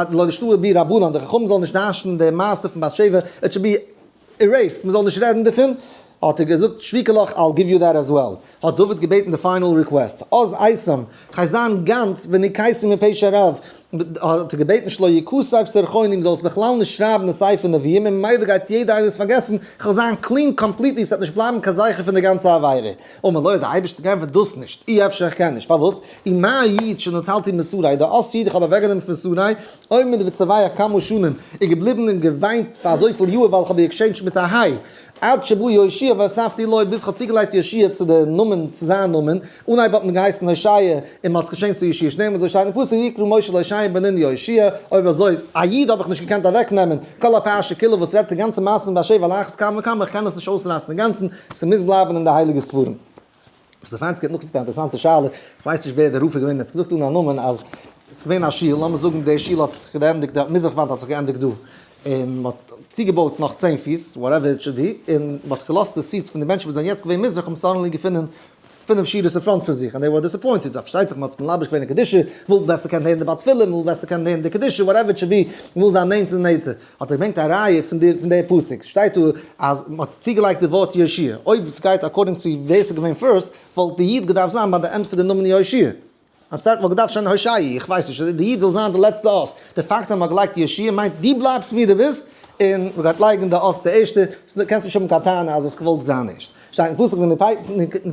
לא ישתו בי רבנן, די חכמים זאלן נישט דרש'נען די מעשה פון בת שבע, it should be erased, מ'זאל נישט רעדן דערפון, האט ער געזאגט שביקה לך, I'll give you that as well. האט דוד געבעטן די final request, אז אשם, כ'גיי זיין גאנץ ונקיתי מפשע רב, האט ער געבעטן שלא יכתב סירחונים, זאל עס בכלל נישט שרייבן אין ספר נביאים, און ממילא גייט יעדער איינער עס פארגעסן, כ'וועל זיין clean completely, ס'וועט נישט בלייבן קיין זכר פון די גאנצע עבירה. אמר לו, האט דער אייבערשטער געענטפערט דאס נישט, אי אפשר איך קען נישט, פארוואס? ומה היד שנטלתי משרי, די אות יד איך האב אוועקגענומען פון שרי, עומד וצווח כמה שנים, איז געבליבן און געוויינט פאר אזויפיל יאר ווייל איך האב איר עקשעינדזשט מיט א היי, עד שבא יהושע והוספתי לו, ביז כ'האב צוגעלייגט יהושע צו די נאמען, צו זיין נאמען, אנהייב האט מען געהייסן הושע און מ'האט עס געטשעינדזשט צו יהושע, שנאמר אזוי שטייט אין פסוק ויקרא משה להושע בן נון יהושע, אויב אזוי, א יוד האב איך נישט געקענט אוועקנעמען, כל הפרשה כולה וואס רעדט די גאנצע מעשה פון בת שבע על אחת כמה וכמה, איך קען עס נישט אויסרייסן אינגאנצן, ס'מוז בלייבן אין די הייליגע ספרים. סטעפאנסקי האט נאכגעזאגט א אינטערעסאנטע שאלה, איך ווייס נישט ווער דער רב איז געווען, ער האט געזאגט אן א נאמען אז עס איז געווען א שול, לאמיר זאגן די שול האט זיך געענדיגט, די מזרח וואנט האט זיך געענדיגט דא, און מען האט צוגעבויט נאך 10 פיס, whatever it should be, און מען האט געלאזט די seats פון די מענטשן וואס זענען יעצט געווען מזרח האבן suddenly געפונען פינף שורות אין front פון זיך, and they were disappointed. פארשטייט זיך מען האט זיך מלבש געווען אין קדושה, מען וויל בעסער קענען הערן די בעל תפילה, מען וויל בעסער קענען הערן די קדושה, whatever it should be, מען וויל זיין נענטער און נענטער. האט ער געברענגט א ראיה פון די פסוק, שטייט דא אז מען האט צוגעלייגט די ווארט יהושע, אויב עס גייט according צו ווער ס'איז געווען first, וואלט די יוד געדארפט זיין ביי די end פון די נאמען יהושע, אנשטאט וואלט געדארפט שטיין הושעי, איך ווייס נישט, די יוד זאל זיין די לעצטע אות, די פאקט אז מען האט געלייגט יהושע מיינט דו בלייבסט ווי דו ביסט, און מען גייט לייגן די אות די ערשטע, קענסט נישט האבן קיין טענה אז עס געוואלט זיין נישט. שטייט אין פסוק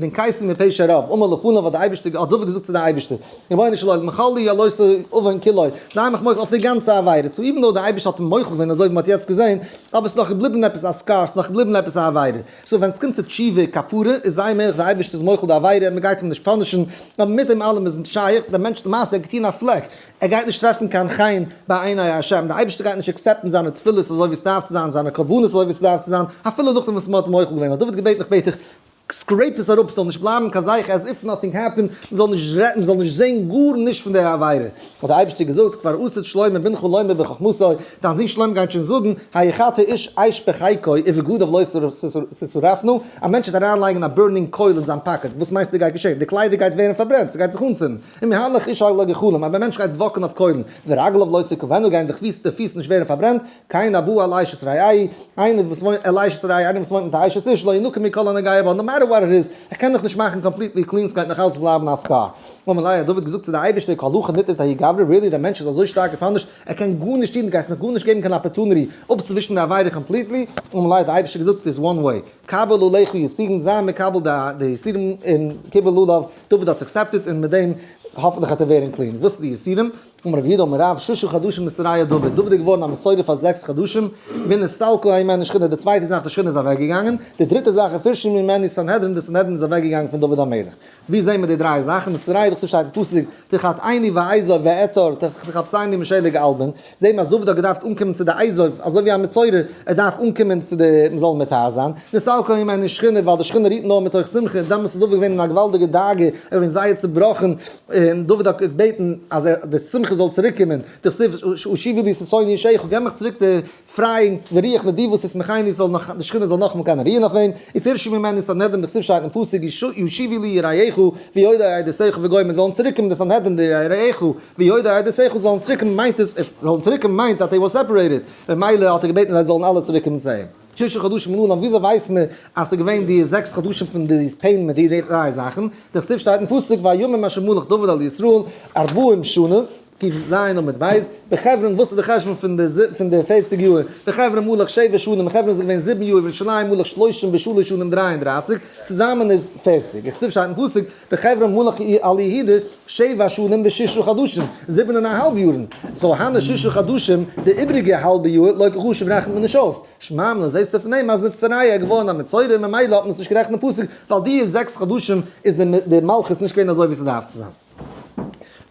ונקייסי מפשע רב, אמר לפניו האט די אייבערשטער האט דוד געזאגט צו די אייבערשטער, רבונו של עולם, מחל לי על אותו עוון כולו, זיי מיך מוחל אויף די גאנצע עבירה, so even though די אייבערשטער האט אים מוחל געווען אזוי ווי מען האט יעצט געזען, אבער עס איז נאך געבליבן עפעס א scar, עס איז נאך געבליבן עפעס א עבירה, so ווען עס קומט צו תשובה כפרה איז זייער מעגליך די אייבערשטער איז מוחל די עבירה, מען גייט אים נישט punish ן, אבער מיט דעם אלעם איז שייך, דער מענטש למעשה האט געטון א פלעק, ער גייט נישט טרעפן קיין חן בעיני השם, דער אייבערשטער גייט נישט accept ן זיינע תפילות אזוי ווי עס דארף צו זיין, זיינע קרבנות אזוי ווי עס דארף צו זיין, אפילו נאכדעם וואס מען האט מוחל געווען. האט דוד געבעטן, איך בעט דיך, scrape עס אראפ, עס זאל נישט בלייבן קיין זכר, as if nothing happened, מען זאל נישט רעדן, מען זאל נישט זען גארנישט פון דער עבירה. האט דער אייבערשטער געזאגט, כבר עתיד שלמה בנך לומר בחכמתו, דיין זון שלמה גייט שוין זאגן, היחתה איש אש בחיקו, ובגדיו לא תשרפנה, א מענטש וועט אריינלייגן א burning coal אין זיין pocket, וואס מיינסטו גייט געשען? די קליידער גייט ווערן פארברענט, ס'גייט זיך אנצינדן. אם יהלך איש על הגחלים, אויב א מענטש גייט walk ן אויף קוילן, ורגליו לא תכוינה, גייען די פיס נישט ווערן פארברענט, כן הבא על אשת רעהו, איינער וואס וואוינט, על אשת רעהו, איינער וואס וואוינט מיט א אשת איש, לא ינקה מכל הנוגע בה, no matter what it is, איך קען דיך נישט מאכן completely clean, ס'גייט נאך אלץ בלייבן א scar. אמר ליה, האט דוד געזאגט צו די אייבערשטער, כל הכי נטריד ההוא גברא, really דער מענטש איז אזוי שטארק גע punish ט, ער קען גארנישט טון, דו גייסט מיך גארנישט געבן קיין opportunity אפצואווישן די עבירה completely, אמר ליה, האט די אייבערשטער געזאגט, there's one way, קבל עליך יסורין, זיי מקבל די יסורים און קיבל עליו, דוד האט עס accepted און מיט דעם האפענטליך וועט ער ווערן clean. וואס איז די יסורים? אמר רב יהודה אמר רב, ששה חדשים נצטרעה דוד, דוד איז געווארן א מצורע פאר 6 חדשים, ונסתלקה הימנו שכינה, די צווייטע זאך די שכינה איז אוועקגעגאנגען, די דריטע זאך ופירשו ממנו סנהדרין, די סנהדרין איז אוועקגעגאנגען פון דוד המלך. ווי זעהן מיר די דריי זאכן? נצטרעה דאך ס'שטייט אין פסוק, תחטאני ואעזוב ואעתור, תכבסני משלג אלבין, זעהט מען אז דוד האט געדארפט אנקומען צו די אזוב, אזוי ווי א מצורע, ער דארף אנקומען צו די, מען זאל אים מטהר זיין, נסתלקה הימנו שכינה, ווייל די שכינה רוהט נאר מתוך שמחה, דעמאלס איז דוד געווען אין א געוואלדיגע דאגה, ער איז געווען זייער צובראכן, און דוד האט געבעטן אז די שמחה זאל צוריק קומען, דכתיב השיבה לי ששון ישעך, געב מיך צוריק די פרייען, ורוח נדיבות תשמחני, זאל נאך, די שכינה זאל נאכאמאל קענען רוען אויף אים, ופירשו ממנו סנהדרין, דכתיב שטייט אין פסוק, ישיבו לי יראיך ויודעי עדותיך וגומר, זאלן צוריק קומען די סנהדרין די יראיך ויודעי עדותיך זאלן צוריק קומען מיינט עס, if זאלן צוריק קומען מיינט that they were separated, ממילא האט ער געבעטן זיי זאלן אלע צוריק קומען צו אים. ששה חדשים מנלן, וויאזוי ווייסט מען אז ס'איז געווען די 6 חדשים פון די pain מיט די דריי זאכן? דכתיב שטייט אין פסוק והימים אשר מלך דוד על ישראל ארבעים שנה, ק"ז עמוד ב', בחברון, וואס איז די חשבון פון די 40 יאר? בחברון מלך שבע שנים, אין חברון איז געווען 7 יאר, בירושלים מלך שלושים ושלש שנים 33, צוזאמען איז 40. דכתיב שטייט אין פסוק, בחברון מלך על יהודה שבע שנים וששה חדשים, 7.5 יארן. so הני ששה חדשים, די איבריגע האלבע יאר, לא קא חשיב רעכנט מען נישט אויס. שמע מינה, זעסטו פון דעם אז נצטרעה געווארן א מצורע, ממילא האט מען עס נישט גערעכנט אין פסוק, ווייל די 6 חדשים איז די מלכות נישט געווען אזוי ווי ס'דארף צו זיין.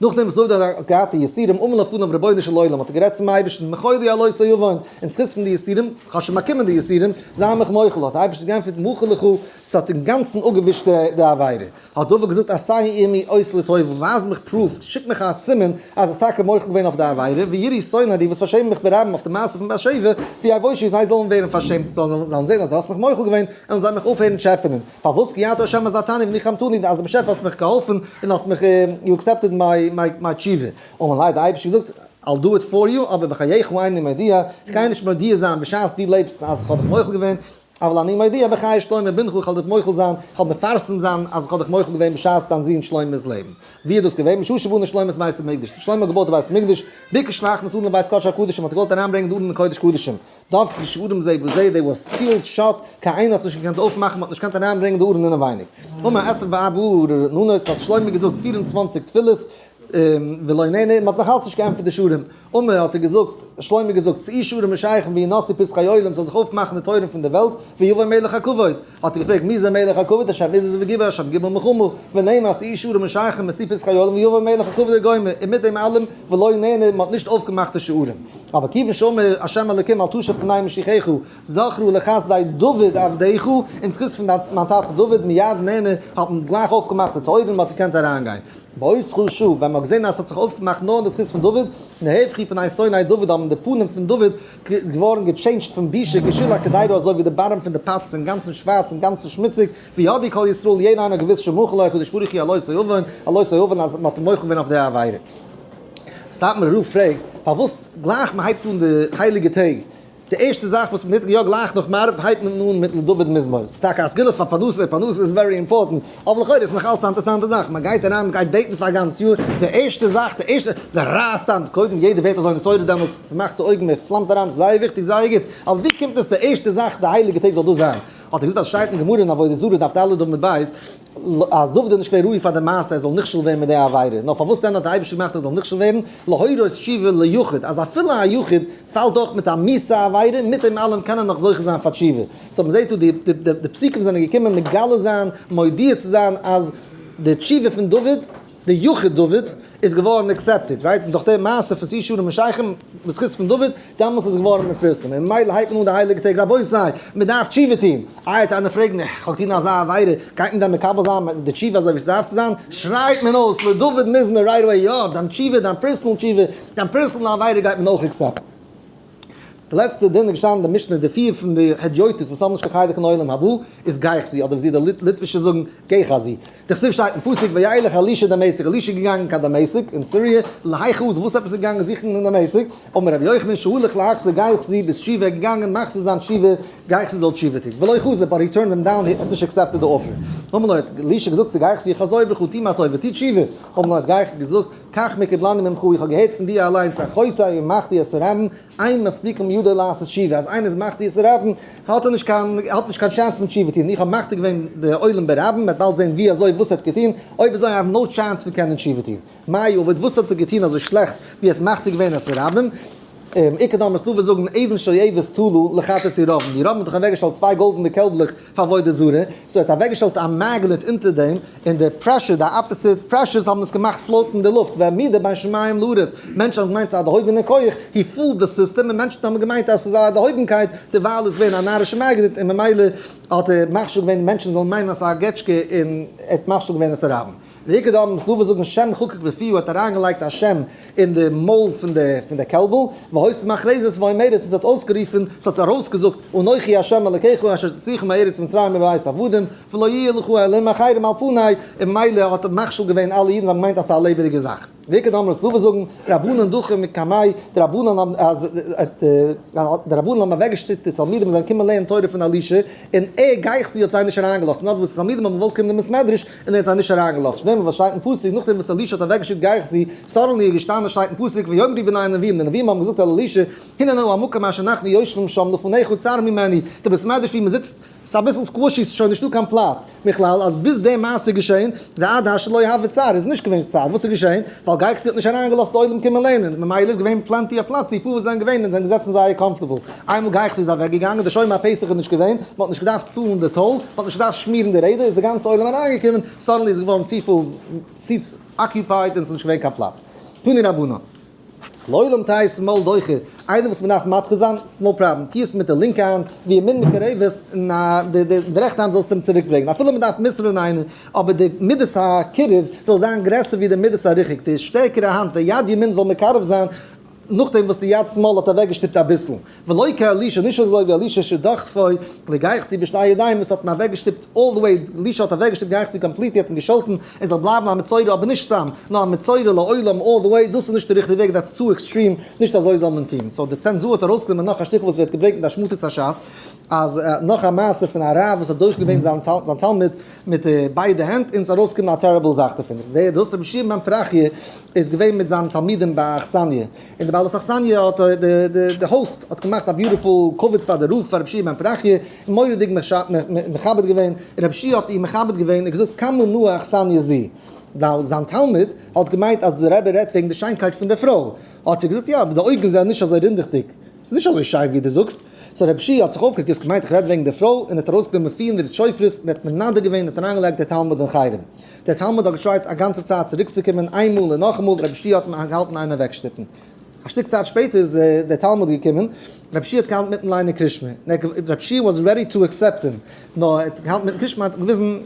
נאכדעם וואס דוד האט געהאט די יסורים, אמר לפניו רבונו של עולם, האט ער גערעדט צום אייבערשטן, מחול לי על אותו עוון, אין זכות פון די יסורים, כ'האב שוין באקומען די יסורים, זיי מיך מוחל, האט דער אייבערשטער געענטפערט, מחול לך, ס'האט אינגאנצן אפגעווישט די עבירה. האט דוד געזאגט, עשה עמי אות לטובה, ווייז מיך proof, שיק מיך א סימן אז האסט טאקע מוחל געווען אויף די עבירה, ויראו שונאי די וואס פארשעמען מיך ברבים אויף די מעשה פון בת שבע, ויבושו זיי זאלן ווערן פארשעמט, זאלן זען אז דו האסט מיך מוחל געווען, און זיי מיך אויפהערן טשעפענען. פארוואס כי אתה ה' עזרתני ונחמתני, אז דער באשעפער האסט מיך געהאלפן און האסט מיך, you accepted my תשובה. אמר ליה, די אייבערשטער געזאגט, I'll do it for you, אבער בחייך איני מודיע, איך גיי נישט מודיע זיין בשעת דו לעבסט אז איך האב דיך מוחל געווען, אבל אני מודיע בחיי שלמה בנך, איך וועל דיך מוחל זיין, איך וועל מפרסם זיין אז איך האב דיך מוחל געווען בשעת דיין זון שלמה'ס לעבן. ווי איז דאס געווען? משעה שבנה שלמה את בית המקדש. שלמה האט געבויט די בית המקדש, ביקש להכניס ארון לבית קדשי הקדשים, האט ער געוואלט אריינברענגען די ארון אין קודש קדשים. דבקו שערים זה בזה, they were sealed shut, קיין איינער האט עס נישט געקענט אויפמאכן, מען האט נישט געקענט אריינברענגען די ארון אינעווייניג. אמר עשרים וארבעה רננות, האט שלמה געזאגט 24 תפילות, ולא נענה, מען האט נאך אלץ נישט געענטפערט די שערים. אמר האט ער געזאגט, שלמה געזאגט, שאו שערים ראשיכם והינשאו פתחי עולם, ס'זאל זיך אויפמאכן די טויערן פון די וועלט, ויבוא מלך הכבוד. האט ער געפרעגט, מי זה מלך הכבוד, השם עזוז וגיבור, השם גיבור מלחמה, ונאמר, שאו שערים ראשיכם ושאו פתחי עולם, ויבוא מלך הכבוד וגומר, און מיט דעם אלעם, ולא נענה, מען האט נישט אויפגעמאכט די שערים. אבער כיוון שאמר ה' אלוקים אל תשוב פני משיחך, זכרו לחסדי דוד עבדך, אין זכות פון דיין מיין טאטע דוד מיד נענה האט מען גלייך אויפגעמאכט די טויערן און מען האט געקענט אריינגיין. באותך שעה, ווען מען האט געזען אז עס האט זיך אויפגעמאכט נאר אין די זכות פון דוד, נהפכו פני שונאי דוד האבן די פנים פון דוד געווארן געטשעינדזשט פון בושה כשל הקדירה אזוי ווי די bottom פון די pot איז אינגאנצן שווארץ אינגאנצן שמוציג, וידעו כל ישראל יעדער איינער האט געוואוסט שמחל לו הקדוש ברוך הוא על אותו עוון, על אותו עוון אז מען האט אים מוחל געווען אויף די עבירה. סאטמארער רב פרעגט פארוואס גלייך מען הייבט אן די הייליגע טעג די ערשטע זאך וואס מען טוט יא גלייך נאך מעריב הייבט מען אן מיט לדוד מזמור, ס'איז טאקע א סגולה פאר פרנסה, פרנסה איז very important, אבער לכאורה איז נאך אלץ א אינטערעסאנטע זאך, מען גייט אריין מען גייט בעטן פאר א גאנץ יאר, די ערשטע זאך די ערשטע, די רייסט אן, קודם יעדער ווערט אזוי נתעורר דעמאלטס, פארמאכט די אויגן מען פלאמט אריין, זייער וויכטיג זייער גוט, אבער ווי קומט עס די ערשטע זאך די הייליגע טעג זאל דאס זיין? האט ער געזאגט אז שטייט אין גמרא אין עבודה זרה דף ד' עמוד ב', אז דוד איז נישט געווען ראוי פאר די מעשה ער זאל נכשל ווערן מיט די עבירה, נאר פארוואס דען האט די אייבערשטער געמאכט ער זאל נכשל ווערן, להורות תשובה ליחיד, אז אפילו א יחיד פאלט דורך מיט א מיאוסע עבירה, מיט דעם אלעם קען ער נאך זוכה זיין פאר תשובה. so מ'זעט דא די די פסוקים זענען געקומען מגלה זיין, מודיע צו זיין אז די תשובה פון דוד, די יחיד דוד איז געווארן accepted, right? און דורך די מעשה פון שאו שערים משיחים, בזכות פון דוד, דעמאלס איז געווארן מפורסם, און ממילא הייבט מען אן די הייליגע טעג, רבותי, מען דארף תשובה טון! איי וועט איינער פרעגן, איך האב געטון אזא עבירה, גייט מען דען מקבל זיין די תשובה אזוי ווי עס דארף צו זיין? שרייט מען אויס, לדוד מזמור right away, יא, דיין תשובה, דיין personal תשובה, דיין personal עבירה גייט מען אויך accept ן. די לעצטע דין איז געשטאנען אין די משנה, די פיר פון די הדיוטות וואס האבן נישט קיין חלק אין עולם הבא איז גיחזי, אדער ווי די ליטווישע זאגן געחזי. דכתיב שטייט אין פסוק וילך אלישע דמשק, אלישע איז געגאנגען קיין דמשק אין סיריע, להיכא אזל, וואס עפעס איז געגאנגען זוכן אין דמשק, אמר רבי יוחנן שהלך להחזיר גיחזי בתשובה, ער איז געגאנגען מחזיר זיין תשובה, גיחזי זאל תשובה טון, ולא חזר, but he turned him down, ער האט נישט accepted די offer. אמר לו האט אלישע געזאגט צו גיחזי חזור בך טו מיר א טובה, טו תשובה, אמר לו האט גיחזי געזאגט, כך מקובלני ממך, איך האב געהערט פון דיר אליינס, החוטא ומחטיא את הרבים, אין מספיקין בידו לעשות תשובה, אז איינער איז מחטיא את הרבים, האט ער נישט קיין, האט נישט קיין chance פון תשובה טון, איך האב מחטיא געווען די עולם ברבים, מ'וועט באלד זען ווי אזוי וואס ער האט געטון, אויב אזוי I have no chance פון קענען תשובה טון. מאי עביד, וואס האט ער געטון אזוי שלעכט, ווי ער האט מחטיא געווען את הרבים? איכא דאמרי ס'דא וואס זאגן אבן שואבת תלה לחטאת ירבעם, ירבעם האט דאך אוועקגעשטעלט צוויי גאלדענע קעלבלעך פאר עבודה זרה, so ער האט אוועקגעשטעלט א magnet אונטער דעם, און די pressure, די opposite pressures האבן עס געמאכט float ן אין די לופט, והעמידה בין שמים לארץ, מענטשן האבן געמיינט ס'איז א דערהויבענע כח, he fooled the system, און מענטשן האבן געמיינט אז ס'איז א דערהויבנקייט, דערווייל איז געווען א נארישע magnet, און ממילא האט ער מכשיל געווען מענטשן זאלן מיינען אז ס'איז א געטשקע, און ער האט מכשיל געווען את הרבים. ואיכא דאמרי ס'דא וואס זאגן שם חקוק בפיו האט אריינגעלייגט א שם אין די מויל פון די פון די קעלבל, והיתה מכרזת ואומרת און ס'האט אויסגערופן, ס'האט ארויסגעזאגט, אנכי ה' אלקיך אשר הוצאתיך מארץ מצרים מבית עבדים, ולא יהיה לך אלהים אחרים על פני, און ממילא האט ער מכשיל געווען אלע אידן זיי האבן געמיינט אז ס'איז א לעבעדיגע זאך. ואיכא דאמרי ס'דא וואס זאגן, רבנן דחו מקמיה, די רבנן האבן אז די רבנן האבן אוועקגעשטופט די תלמידים זאלן קומען לערנען תורה פון אלישע, און ער גיחזי האט זיי נישט אריינגעלאזט, נאר וואס די תלמידים האבן געוואלט קומען אין בית מדרש, און ער האט זיי נישט אריינגעלאזט, שנאמר וואס שטייט אין פסוק, נאכדעם וואס אלישע האט אוועקגעשיקט גיחזי, suddenly איז געשטאנען שטייט אין פסוק, ויאמרו בני הנביאים, די נביאים האבן געזאגט אל אלישע, הנה נא המקום אשר אנחנו יושבים שם לפניך צר ממנו, די בית מדרש ווי מען זיצט, ס'איז אביסל squishy, ס'איז שוין נישטא קיין פלאץ, מכלל אז ביז די מעשה איז געשען, ועד השלא הוה צר, איז נישט געווען צר, וואס איז געשען? ווייל גיחזי האט נישט אריינגעלאזט די עולם קומען לערנען, ממילא איז געווען plenty אוו פלאץ, די פאר וואס זענען געווען און זענען געזעצן זייער comfortable, איינמאל גיחזי איז אוועקגעגאנגען, די שומר הפתח איז נישט געווען, מען האט נישט געדארפט צאלן די toll, מען האט נישט געדארפט שמירן די רעדער, איז די גאנצע עולם אריינגעקומען, suddenly איז געווארן צופיל seats occupied און עס איז נישט געווען קיין פלאץ. תנו רבנן. לעולם תהא שמאל דוחה, איינער וואס מען דארף מדחה זיין, no problem, טו עס מיט די לינקע האנט, וימין מקרבת, און די רעכטע האנט זאלסטו אים צוריק ברענגען, אפילו מען דארף מסר'ן איינער, אבער די מידת הקירוב זאל זיין גרעסער ווי די מידת הריחוק, די שטערקערע האנט, די יד ימין זאל מקרב זיין, נאכדעם וואס די יד שמאל האט אוועקגעשטופט אביסל. ולא כאלישע, נישט אזוי ווי אלישע שדחפו לגיחזי בשתי ידיים וואס האט אים אוועקגעשטופט all the way, אלישע האט אוועקגעשטופט גיחזי completely האט אים געשאלטן ער זאל בלייבן א מצורע אבער נישט סתם, נאר א מצורע לעולם all the way, דאס איז נישט די ריכטיגע וועג that's too extreme, נישט אזוי זאל מען טון. so די צענזור האט ארויסגענומען נאך א שטיקל וואס ווערט געברענגט אין די השמטת הש"ס, אז נאך א מעשה פון א רב וואס האט דוחה געווען זיין תלמיד מיט ביידע הענט און ס'איז ארויסגעקומען א terrible זאך דערפון. ווער דאס? רבי שמעון בן פרחיה איז געווען מיט זיינע תלמידים ביי א אכסניא, און די בעלת אכסניא האט די host האט געמאכט א beautiful כבוד פאר די רב פאר רבי שמעון בן פרחיה, און מורא'דיג מכבד געווען, און רבי שיע האט אים מכבד געווען און געזאגט כמה נאה אכסניא זו, ווייל זיין תלמיד האט געמיינט אז די רבי רעדט וועגן די שיינקייט פון די פרוי, האט ער געזאגט יא אבער די אויגן זענען נישט אזוי רינדעכדיג, ס'איז נישט אזוי שיין ווי דו זאגסט, so רבי שיע האט זיך אויפגערעגט דו האסט געמיינט איך רעד וועגן די פרוי, און האט ארויסגענומען 400 שופרות און האט מנדה געווען און האט אריינגעלייגט די תלמיד אין חרם. דער תלמיד האט געטרייט א גאנצע צייט צוריקצוקומען איינמאל און נאכאמאל, רבי שיע האט אים געהאלטן איין אוועקשטופן. א שטיק צייט שפעטער איז דער תלמיד געקומען, רב שיע האט געהאלטן מיטן ליינען קרישמע, און רב שיע was ready to accept him, נאר ער האט געהאלטן מיטן קרישמע האט געוויזן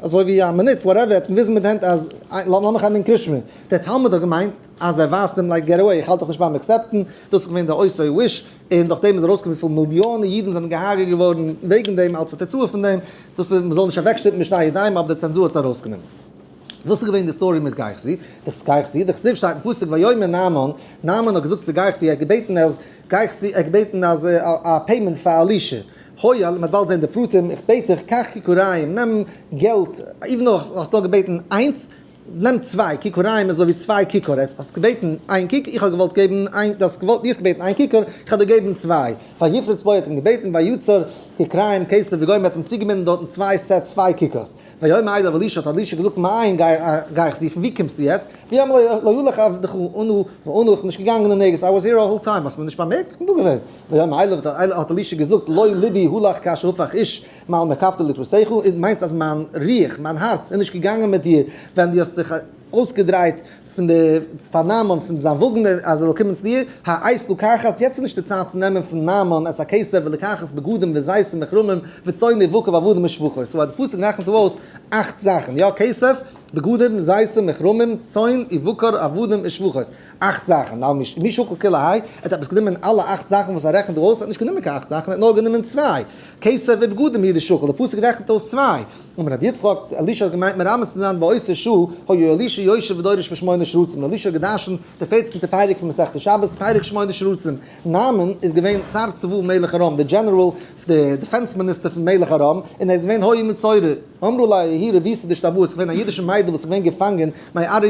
אזוי ווי א מינוט whatever, ער האט געוויזן מיט די הענט אז לאמיך ענדיגן קרישמע, דער תלמיד האט געמיינט אז ער ווייזט אים like get away, איך האלט דאך נישט ביים accept ן, דאס איז געווען די אותו wish, און דורך דעם איז ארויסגעקומען וויפיל מיליאנען אידן זענען געהארגעט געווארן וועגן דעם אלס א תוצאה פון דעם, דאס איז מ'זאל נישט אוועקשטופן בשתי ידיים אבער די צענזור האט עס ארויסגענומען. דאס איז געווען די story מיט גיחזי, דאס גיחזי, דכתיב שטייט אין פסוק ויאמר נעמן, נעמן האט געזאגט צו גיחזי, ער האט געבעטן אז גיחזי, ער האט געבעטן אז א payment פאר אלישע, הואיל, מ'וועט באלד זען די פרטים, איך בעט דיך, קח ככריים, נעם געלט, even though האסט נאר געבעטן איינס, נעם צוויי, ככריים איז אזוי ווי צוויי כיכר, האסט געבעטן איין כיכר, איך האב געוואלט געבן איין, דו האסט געוואלט, דו האסט געבעטן איין כיכר, איך האב דיר געגעבן צוויי. ויפרוץ בו האט אים געבעטן, ויצר ככריים כסף וגומר האט אים צוגעבינדן דארטן צוויי sets צוויי כיכרס. ויאמר אליו אלישע האט אלישע געזאגט מאין גיי איך זי, פון ווי קומסטו יעצט? ויאמר לו לא הלך עבדך אנה ואנה איך בין נישט געגאנגען אין ערגעץ, I was here all time, האסט מיר נישט באמערקט? איך בין דא געווען. ויאמר אליו האט אלישע געזאגט לא לבי הלך כאשר הפך איש מעל מרכבתו לקראתך, און מיינסט אז מיין רוח, מיין הארץ, איז נישט געגאנגען מיט דיר ווען דו האסט זיך אויסגעדרייט פון די פאר נעמן פון זיין וואגן אז ער זאל קומען צו דיר, העת לקחת, יעצט איז נישט די צייט צו נעמען פון נעמן את הכסף ולקחת בגדים וזיתים וכרמים וצאן ובקר ועבדים ושפחות, so די פסוק רעכנט דא אויס אכט זאכן, יא כסף, בגדים, זיתים, וכרמים, צאן, ובקר, עבדים ושפחות, אכט זאכן, now מי שקל כולי האי, ער האט עפעס גענומען אלע אכט זאכן וואס ער רעכנט דא אויס, ער האט נישט גענומען קיין אכט זאכן, ער האט נאר גענומען צוויי, כסף ובגדים הוא דשקיל, די פסוק רעכנט אויס צוויי. אמר רבי יצחק, אלישע האט געמיינט מרמז צו זיין באותה שעה היה אלישע יושב ודורש בשמונה שרצים, אלישע האט געדרשנט די פערצנטע פרק פון מסכת שבת, פרק שמונה שרצים, נעמן איז געווען שר צבא מלך ארם, די general, די defense minister פון מלך ארם, און ער איז געווען היה מצורע, אמרה ליה ההיא רביתא דאשתבאי, עס איז געווען א אידישע מיידל וואס איז געווען געפאנגען מארעא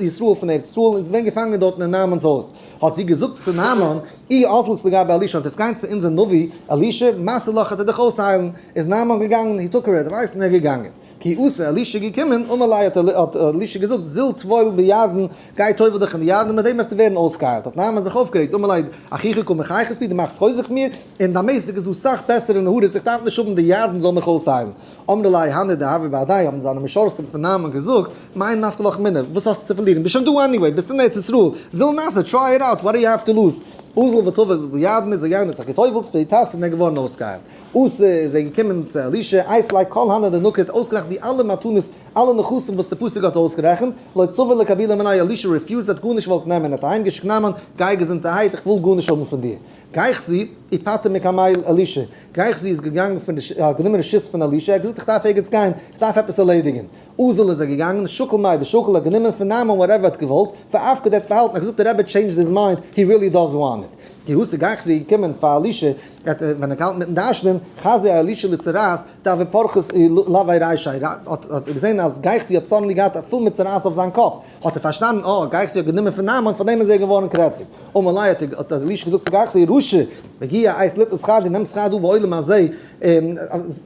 ישראל פון ארץ ישראל און איז געווען געפאנגען דארטן אין נעמן'ס הויז. האט זי געזאגט צו נעמן, אי אזלת לגבי אלישע, וועסט גיין צו אונזער נביא אלישע, מסי לך וועט ער דיך אויסהיילן. איז נעמן געגאנגען, he took her advice, און ער איז געגאנגען. כי אתא אלישע געקומען, אמר ליה האט אלישע געזאגט, זיל טבול בירדן, גיי טובל דיך אין די ירדן, מיט דעם וועסטו ווערן אויסגעהיילט. האט נעמן זיך אויפגערעגט, אמר ליה, אחוכי קא מחייכת בי, דו מאכסט חוזק פון מיר, אין דמשק איז דא סאך בעסערע נהרות, איך דארף נישט האבן די ירדן זאל מיך אויסהיילן. אמרי ליה הני דהוו בהדיה, האבן זיינע משרתים פון נעמן געזאגט, מאי נפקא לך מינה, וואס האסטו צו פארלירן, ביסט שוין דא anyway, ביסט אין ארץ ישראל, זיל נסי, try it out, what do you have to lose? אזל וטבל בירדן איז ער געגאנגען האט זיך געטובלט, ואיתסי און ער געווארן אויסגעהיילט. אתא איז ער געקומען צו אלישע, אייתי ליה כל הני דנקט, אויסגערעכנט די אלע מתנות, אלע נכסים וואס די פסוק האט אויסגערעכנט, לא צבע לקבולי מיניה, אלישע refused האט גארנישט געוואלט נעמען, ער האט אהיימגעשיקט נעמן, גיי געזונטערהייט, איך וויל גארנישט האבן פון דיר. גיחזי, איפטר מקמיה אלישע, גיחזי איז געגאנגען פון די, האט גענומען רשות פון אלישע, ער האט געזאגט איך דארף ערגעץ גיין, איך דארף עפעס ערלעדיגען. אזל איז ער געגאנגען, שקל מאי דשקיל, האט גענומען פון נעמן whatever ער האט געוואלט, ואפקיה האט עס באהאלטן, ער האט געזאגט די רבי changed his mind, he really does want it. כי אתא גיחזי געקומען פאר אלישע, ער האט ווען ער געהאלטן מיטן דרש'נען, חזייה אלישע לצרעת, דהוה פרכת עילויה רישיה, האט ער געזען אז גיחזי האט suddenly געהאט פול מיט צרעת אויף זיין קאפ, האט ער פארשטאנען, אה, גיחזי האט גענומען פון נעמן, פארדעם איז ער געווארן קרעציג. אמר ליה האט אלישע געזאגט צו גיחזי, רשע, הגיע העת ליטול שכר, דו נעמסט שכר דא בעולם הזה,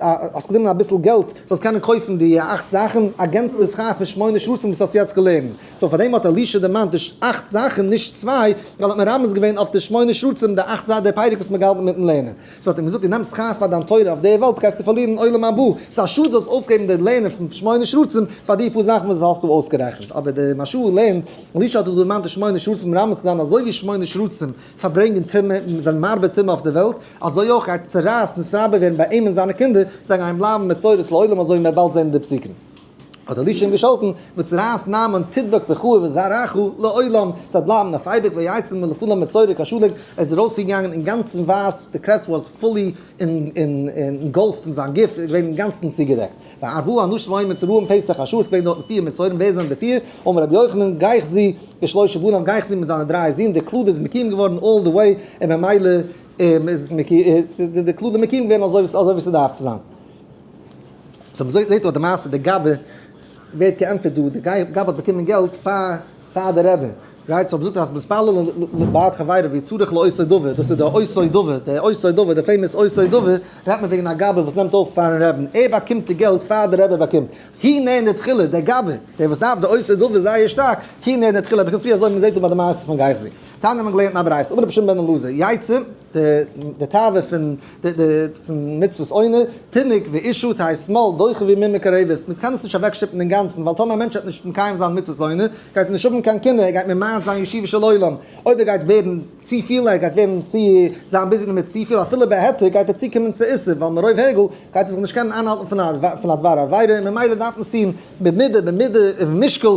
האסט גענומען אביסל געלט זאלסט קענען קויפן די אכט זאכן, against די שכר פון שמונה שרצים וואס האסט יעצט געלערנט. so פארדעם האט אלישע דערמאנט די אכט זאכן, נישט צוויי, ווייל האט מרמז געווען אויף די שמונה שרצים, די אכט זייט די פרק וואס מ'האט געהאלטן מיטן לערנען. so האט אים געזאגט, דו נעמסט שכר פאר דיין תורה אויף די וועלט, גייסטו פארלירן עולם הבא. ס'איז א שאד זאלסט אויפגעבן די לערנען פון שמונה שרצים פאר די פאר זאכן וואס האסטו אויסגערעכנט. אבער די מהרש"א לערנט, אלישע האט דא דערמאנט די שמונה שרצים מרמז צו זיין אזוי ווי שמונה שרצים פארברענגען טומאה און זענען מרבה טומאה אויף די וועלט, אזוי אויך גייט צרעת נתרבה ווערן ביי אים און זיינע קינדער, זיי גייען בלייבן מצורעות לעולם אזוי ווי מ'וועט באלד זען אין די פסוקים. האט אלישע אים געשאלטן, וצרעת נעמן תדבק בך ובזרעך לעולם, ס'וועט בלייבן אויף אייביג, ויצא מלפניו מצורע כשלג, ער איז ארויסגעגאנגען אינגאנצן ווייס, די קרעץ was fully engulfed אין זיין גוף, איז געווען אינגאנצן צוגעדעקט. וארבעה אנשים היו מצורעים פתח השעה, עס געווען דארטן פיר מצורעים, ווער זענען די פיר? אמר רבי יוחנן, גיחזי ושלושה בניו, גיחזי מיט זיינע דריי זין, די קללה איז מקיום געווארן all the way, און ממילא איז עס די קללה מקיום געווען אזוי ווי ס'דארף צו זיין. so מ'זעט דא די מעשה, די גבאי ווערט געענטפערט דא, די גבאי האט באקומען געלט פאר פאר די רבי, right? so מ'זאגט אז מתפלל בעד חברו וצריך לאותו דבר, דאס איז די אותו דבר, די אותו דבר, די famous אותו דבר, רעדט מען וועגן א גבאי וואס נעמט אויף פארן רעבין, ער באקומט די געלט פאר די רבי באקומט, הוא נהנה תחילה, דער גבאי, דער וואס דארף די אותו דבר זייער שטארק, הוא נהנה תחילה, ער באקומט פריער אזוי ווי מ'זעט דא ביי די מעשה פון גיחזי. תניא האט מען געלערנט אין א ברייתא, אמר רבי שמעון בן אלעזר, יצא. די תאווה פון פון מצוות עונה, תינוק ואשה תהא שמאל דוחה וימין מקרבת, מען קען עס נישט אוועקשטופן אינגאנצן, ווייל טאמער א מענטש וועט נישט מקיים זיין מצוות עונה, גייט ער נישט האבן קיין קינדער, ער גייט ממעט זיין ישיבה של עולם, אויב ער גייט ווערן צופיל, ער גייט ווערן צו זיין busy דערמיט צופיל, אפילו בהיתר גייט ער צוקומען צו איסור, ווייל מרוב הרגל גייט ער זיך נישט קענען איינהאלטן פון א דבר עבירה, און ממילא דארף מען עס טון במידה, במידה ובמשקל.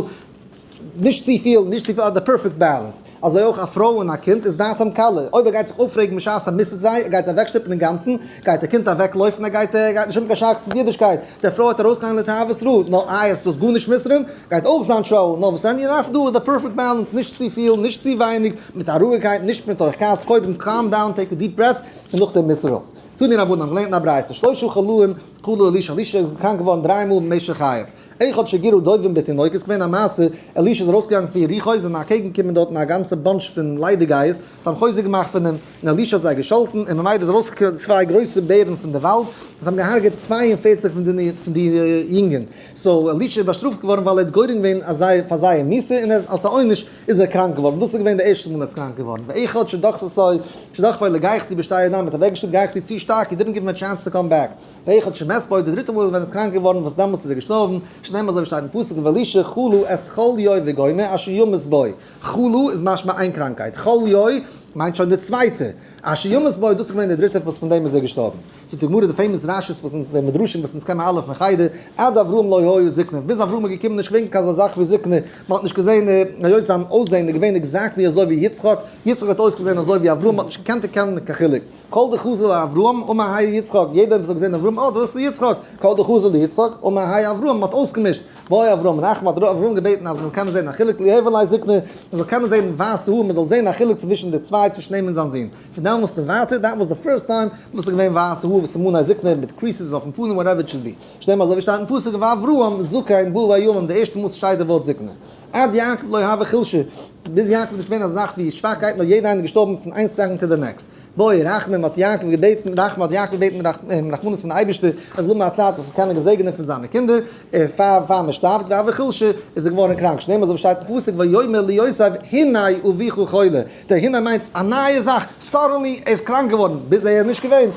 נישט צופיל, נישט צופיל, די perfect balance. אזוי אויך א פרוי און א קינד איז דעתם קלה. אויב ער גייט זיך אויפרעגן בשעת ער מוסר'ט זיי, ער גייט זיי אוועקשטופן אינגאנצן, גייט די קינד אוועקלויפן, ער גייט ער גייט נישט האבן קיין שייכות מיט אידישקייט. די פרוי וועט ארויסגיין לתרבות רעה, נאר איי עס זאלסט גארנישט מוסר'ן, גייט אויך זיין trouble. נאר וואס ענין דארף דא איז די perfect balance, נישט צופיל, נישט צו ווייניג, מיט א רואיגקייט, נישט מתוך כעס, קודם calm down, take a deep breath, און נאכדעם מוסר אויס. תנו רבנן, האבן געלערנט אין א ברייתא, שלושה חלאים חלה אלישע, אלישע איז קראנק געווארן דריי מאל במשך חייו. אחד שגירו דובים בתינוק איז געווען א מעשה, אלישע איז ארויסגעגאנגען פון יריחו איז אים אקעגן געקומען דארטן א גאנצע bunch פון ליידיגייערס, זיי האבן חוזק געמאכט פון אים, און אלישע האט זיי געשאלטן, און ממילא איז ארויסגעקומען צוויי גרויסע בערן פון די וואלד, און זיי האבן געהארגעט 42 פון די יונגען, so אלישע איז באשטראפט געווארן ווייל ער האט גורם געווען פאר זייער מיתה, און אלס א עונש איז ער קראנק געווארן, דאס איז געווען די ערשטע מאל ער איז קראנק געווארן, ואחד שדחפתו שדחפו לגיחזי בשתי ידיים, מען האט אוועקגעשטופט גיחזי צו שטארק, he didn't give him a chance to come back. ואחד שמת בו, די דריטע מאל ווען ער איז קראנק געווארן, וואס דעמאלטס איז ער געשטארבן, שנאמר אזוי ווי שטייט אין פסוק, ואלישע חלה את חליו וגומר אשר ימות בו. חלה איז משמע איין קראנקייט, חליו מיינט שוין די צווייטע, אשר ימות בו, דאס איז געווען די דריטע וואס פון דעם איז ער געשטארבן. זאגט די גמרא די famous רש"י'ס וואס אונז די מדרשים וואס אונז קענען אלע פון חדר, עד אברהם לא היה זקנה, ביז אברהם איז געקומען נישט געווען קיין אזא זאך ווי זקנה, מען האט נישט געזען, היות זיין אויסזען איז געווען exactly אזוי ווי יצחק, יצחק האט אויסגעזען אזוי ווי אברהם, מען האט נישט געקענט דערקענען קיין חילוק. כל דחזא לאברהם אמר האי יצחק, יעדער וואס האט געזען אברהם, אה, דאס איז יצחק, כל דחזא ליצחק אמר האי אברהם, מען האט אויסגעמישט, בעי אברהם רחמי האט אברהם געבעטן אז מען זאל קענען זען א חילוק ליהוי ליה זקנה, מען זאל קענען זען ווייסע האר, מען זאל זען א חילוק צווישן די צוויי, צווישן אים און זיין זון. פון דעמאלסט און ווייטער, that was the first time וואס איז געווען ווייסע האר וסימני זקנה מיט creases אויפן פנים whatever it should be. שנאמר אזוי ווי שטייט אין פסוק ואברהם זקן בא בימים, די ערשטע מאל ס'שטייט די ווארט זקנה. עד יעקב לא הוה חולשא, ביז יעקב איז נישט געווען אזא זאך ווי שוואכקייט נאר יעדער איינער איז געשטארבן פון איין second to the next. בעי רחמים האט יעקב געבעטן רחמים האט יעקב געבעטן רחמנות פון די אייבערשטער ער זאל האבן א צייט זיך צו קענען געזעגענען פון זיינע קינדער און פאר פאר מען שטארבט והוה חולשא איז ער געווארן קראנק שנאמר אזוי ווי שטייט אין פסוק ויאמר ליוסף הנה אביך חולה דער הנה מיינט א נייע זאך suddenly ער איז קראנק געווארן ביז ער איז נישט געווען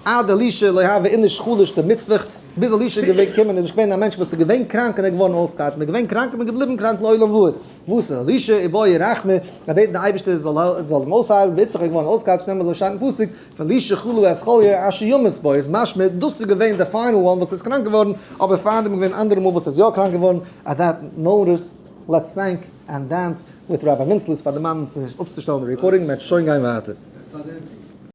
עד אלישע לא הוה איניש חליש דמיטפח ביז אלישע איז געווען געקומען איז נישט געווען א מענטש וואס איז געווען קראנק און ער איז געווארן אויסגעהיילט מען איז געווען קראנק און מען איז געבליבן קראנק לעולם ועד. וואס איז אלישע ובעי רחמי, ער בעט די אייבערשטער זאל זאל אים אויסהיילן, ואיתפח איז געווארן אויסגעהיילט שנאמר אזוי שטייט אין פסוק, ואלישע חלה את חליו אשר ימות בו, איז משמע דאס איז געווען די final one וואס איז קראנק געווארן, אבער פארדעם איז געווען אנדערע מאל וואס איז יא קראנק געווארן, at that notice let's thank and dance with Rabbi מינצלעס פאר דערמאנען צו אפצושטעלן די recording, מען וועט שוין גיין ווייטער. Start dancing.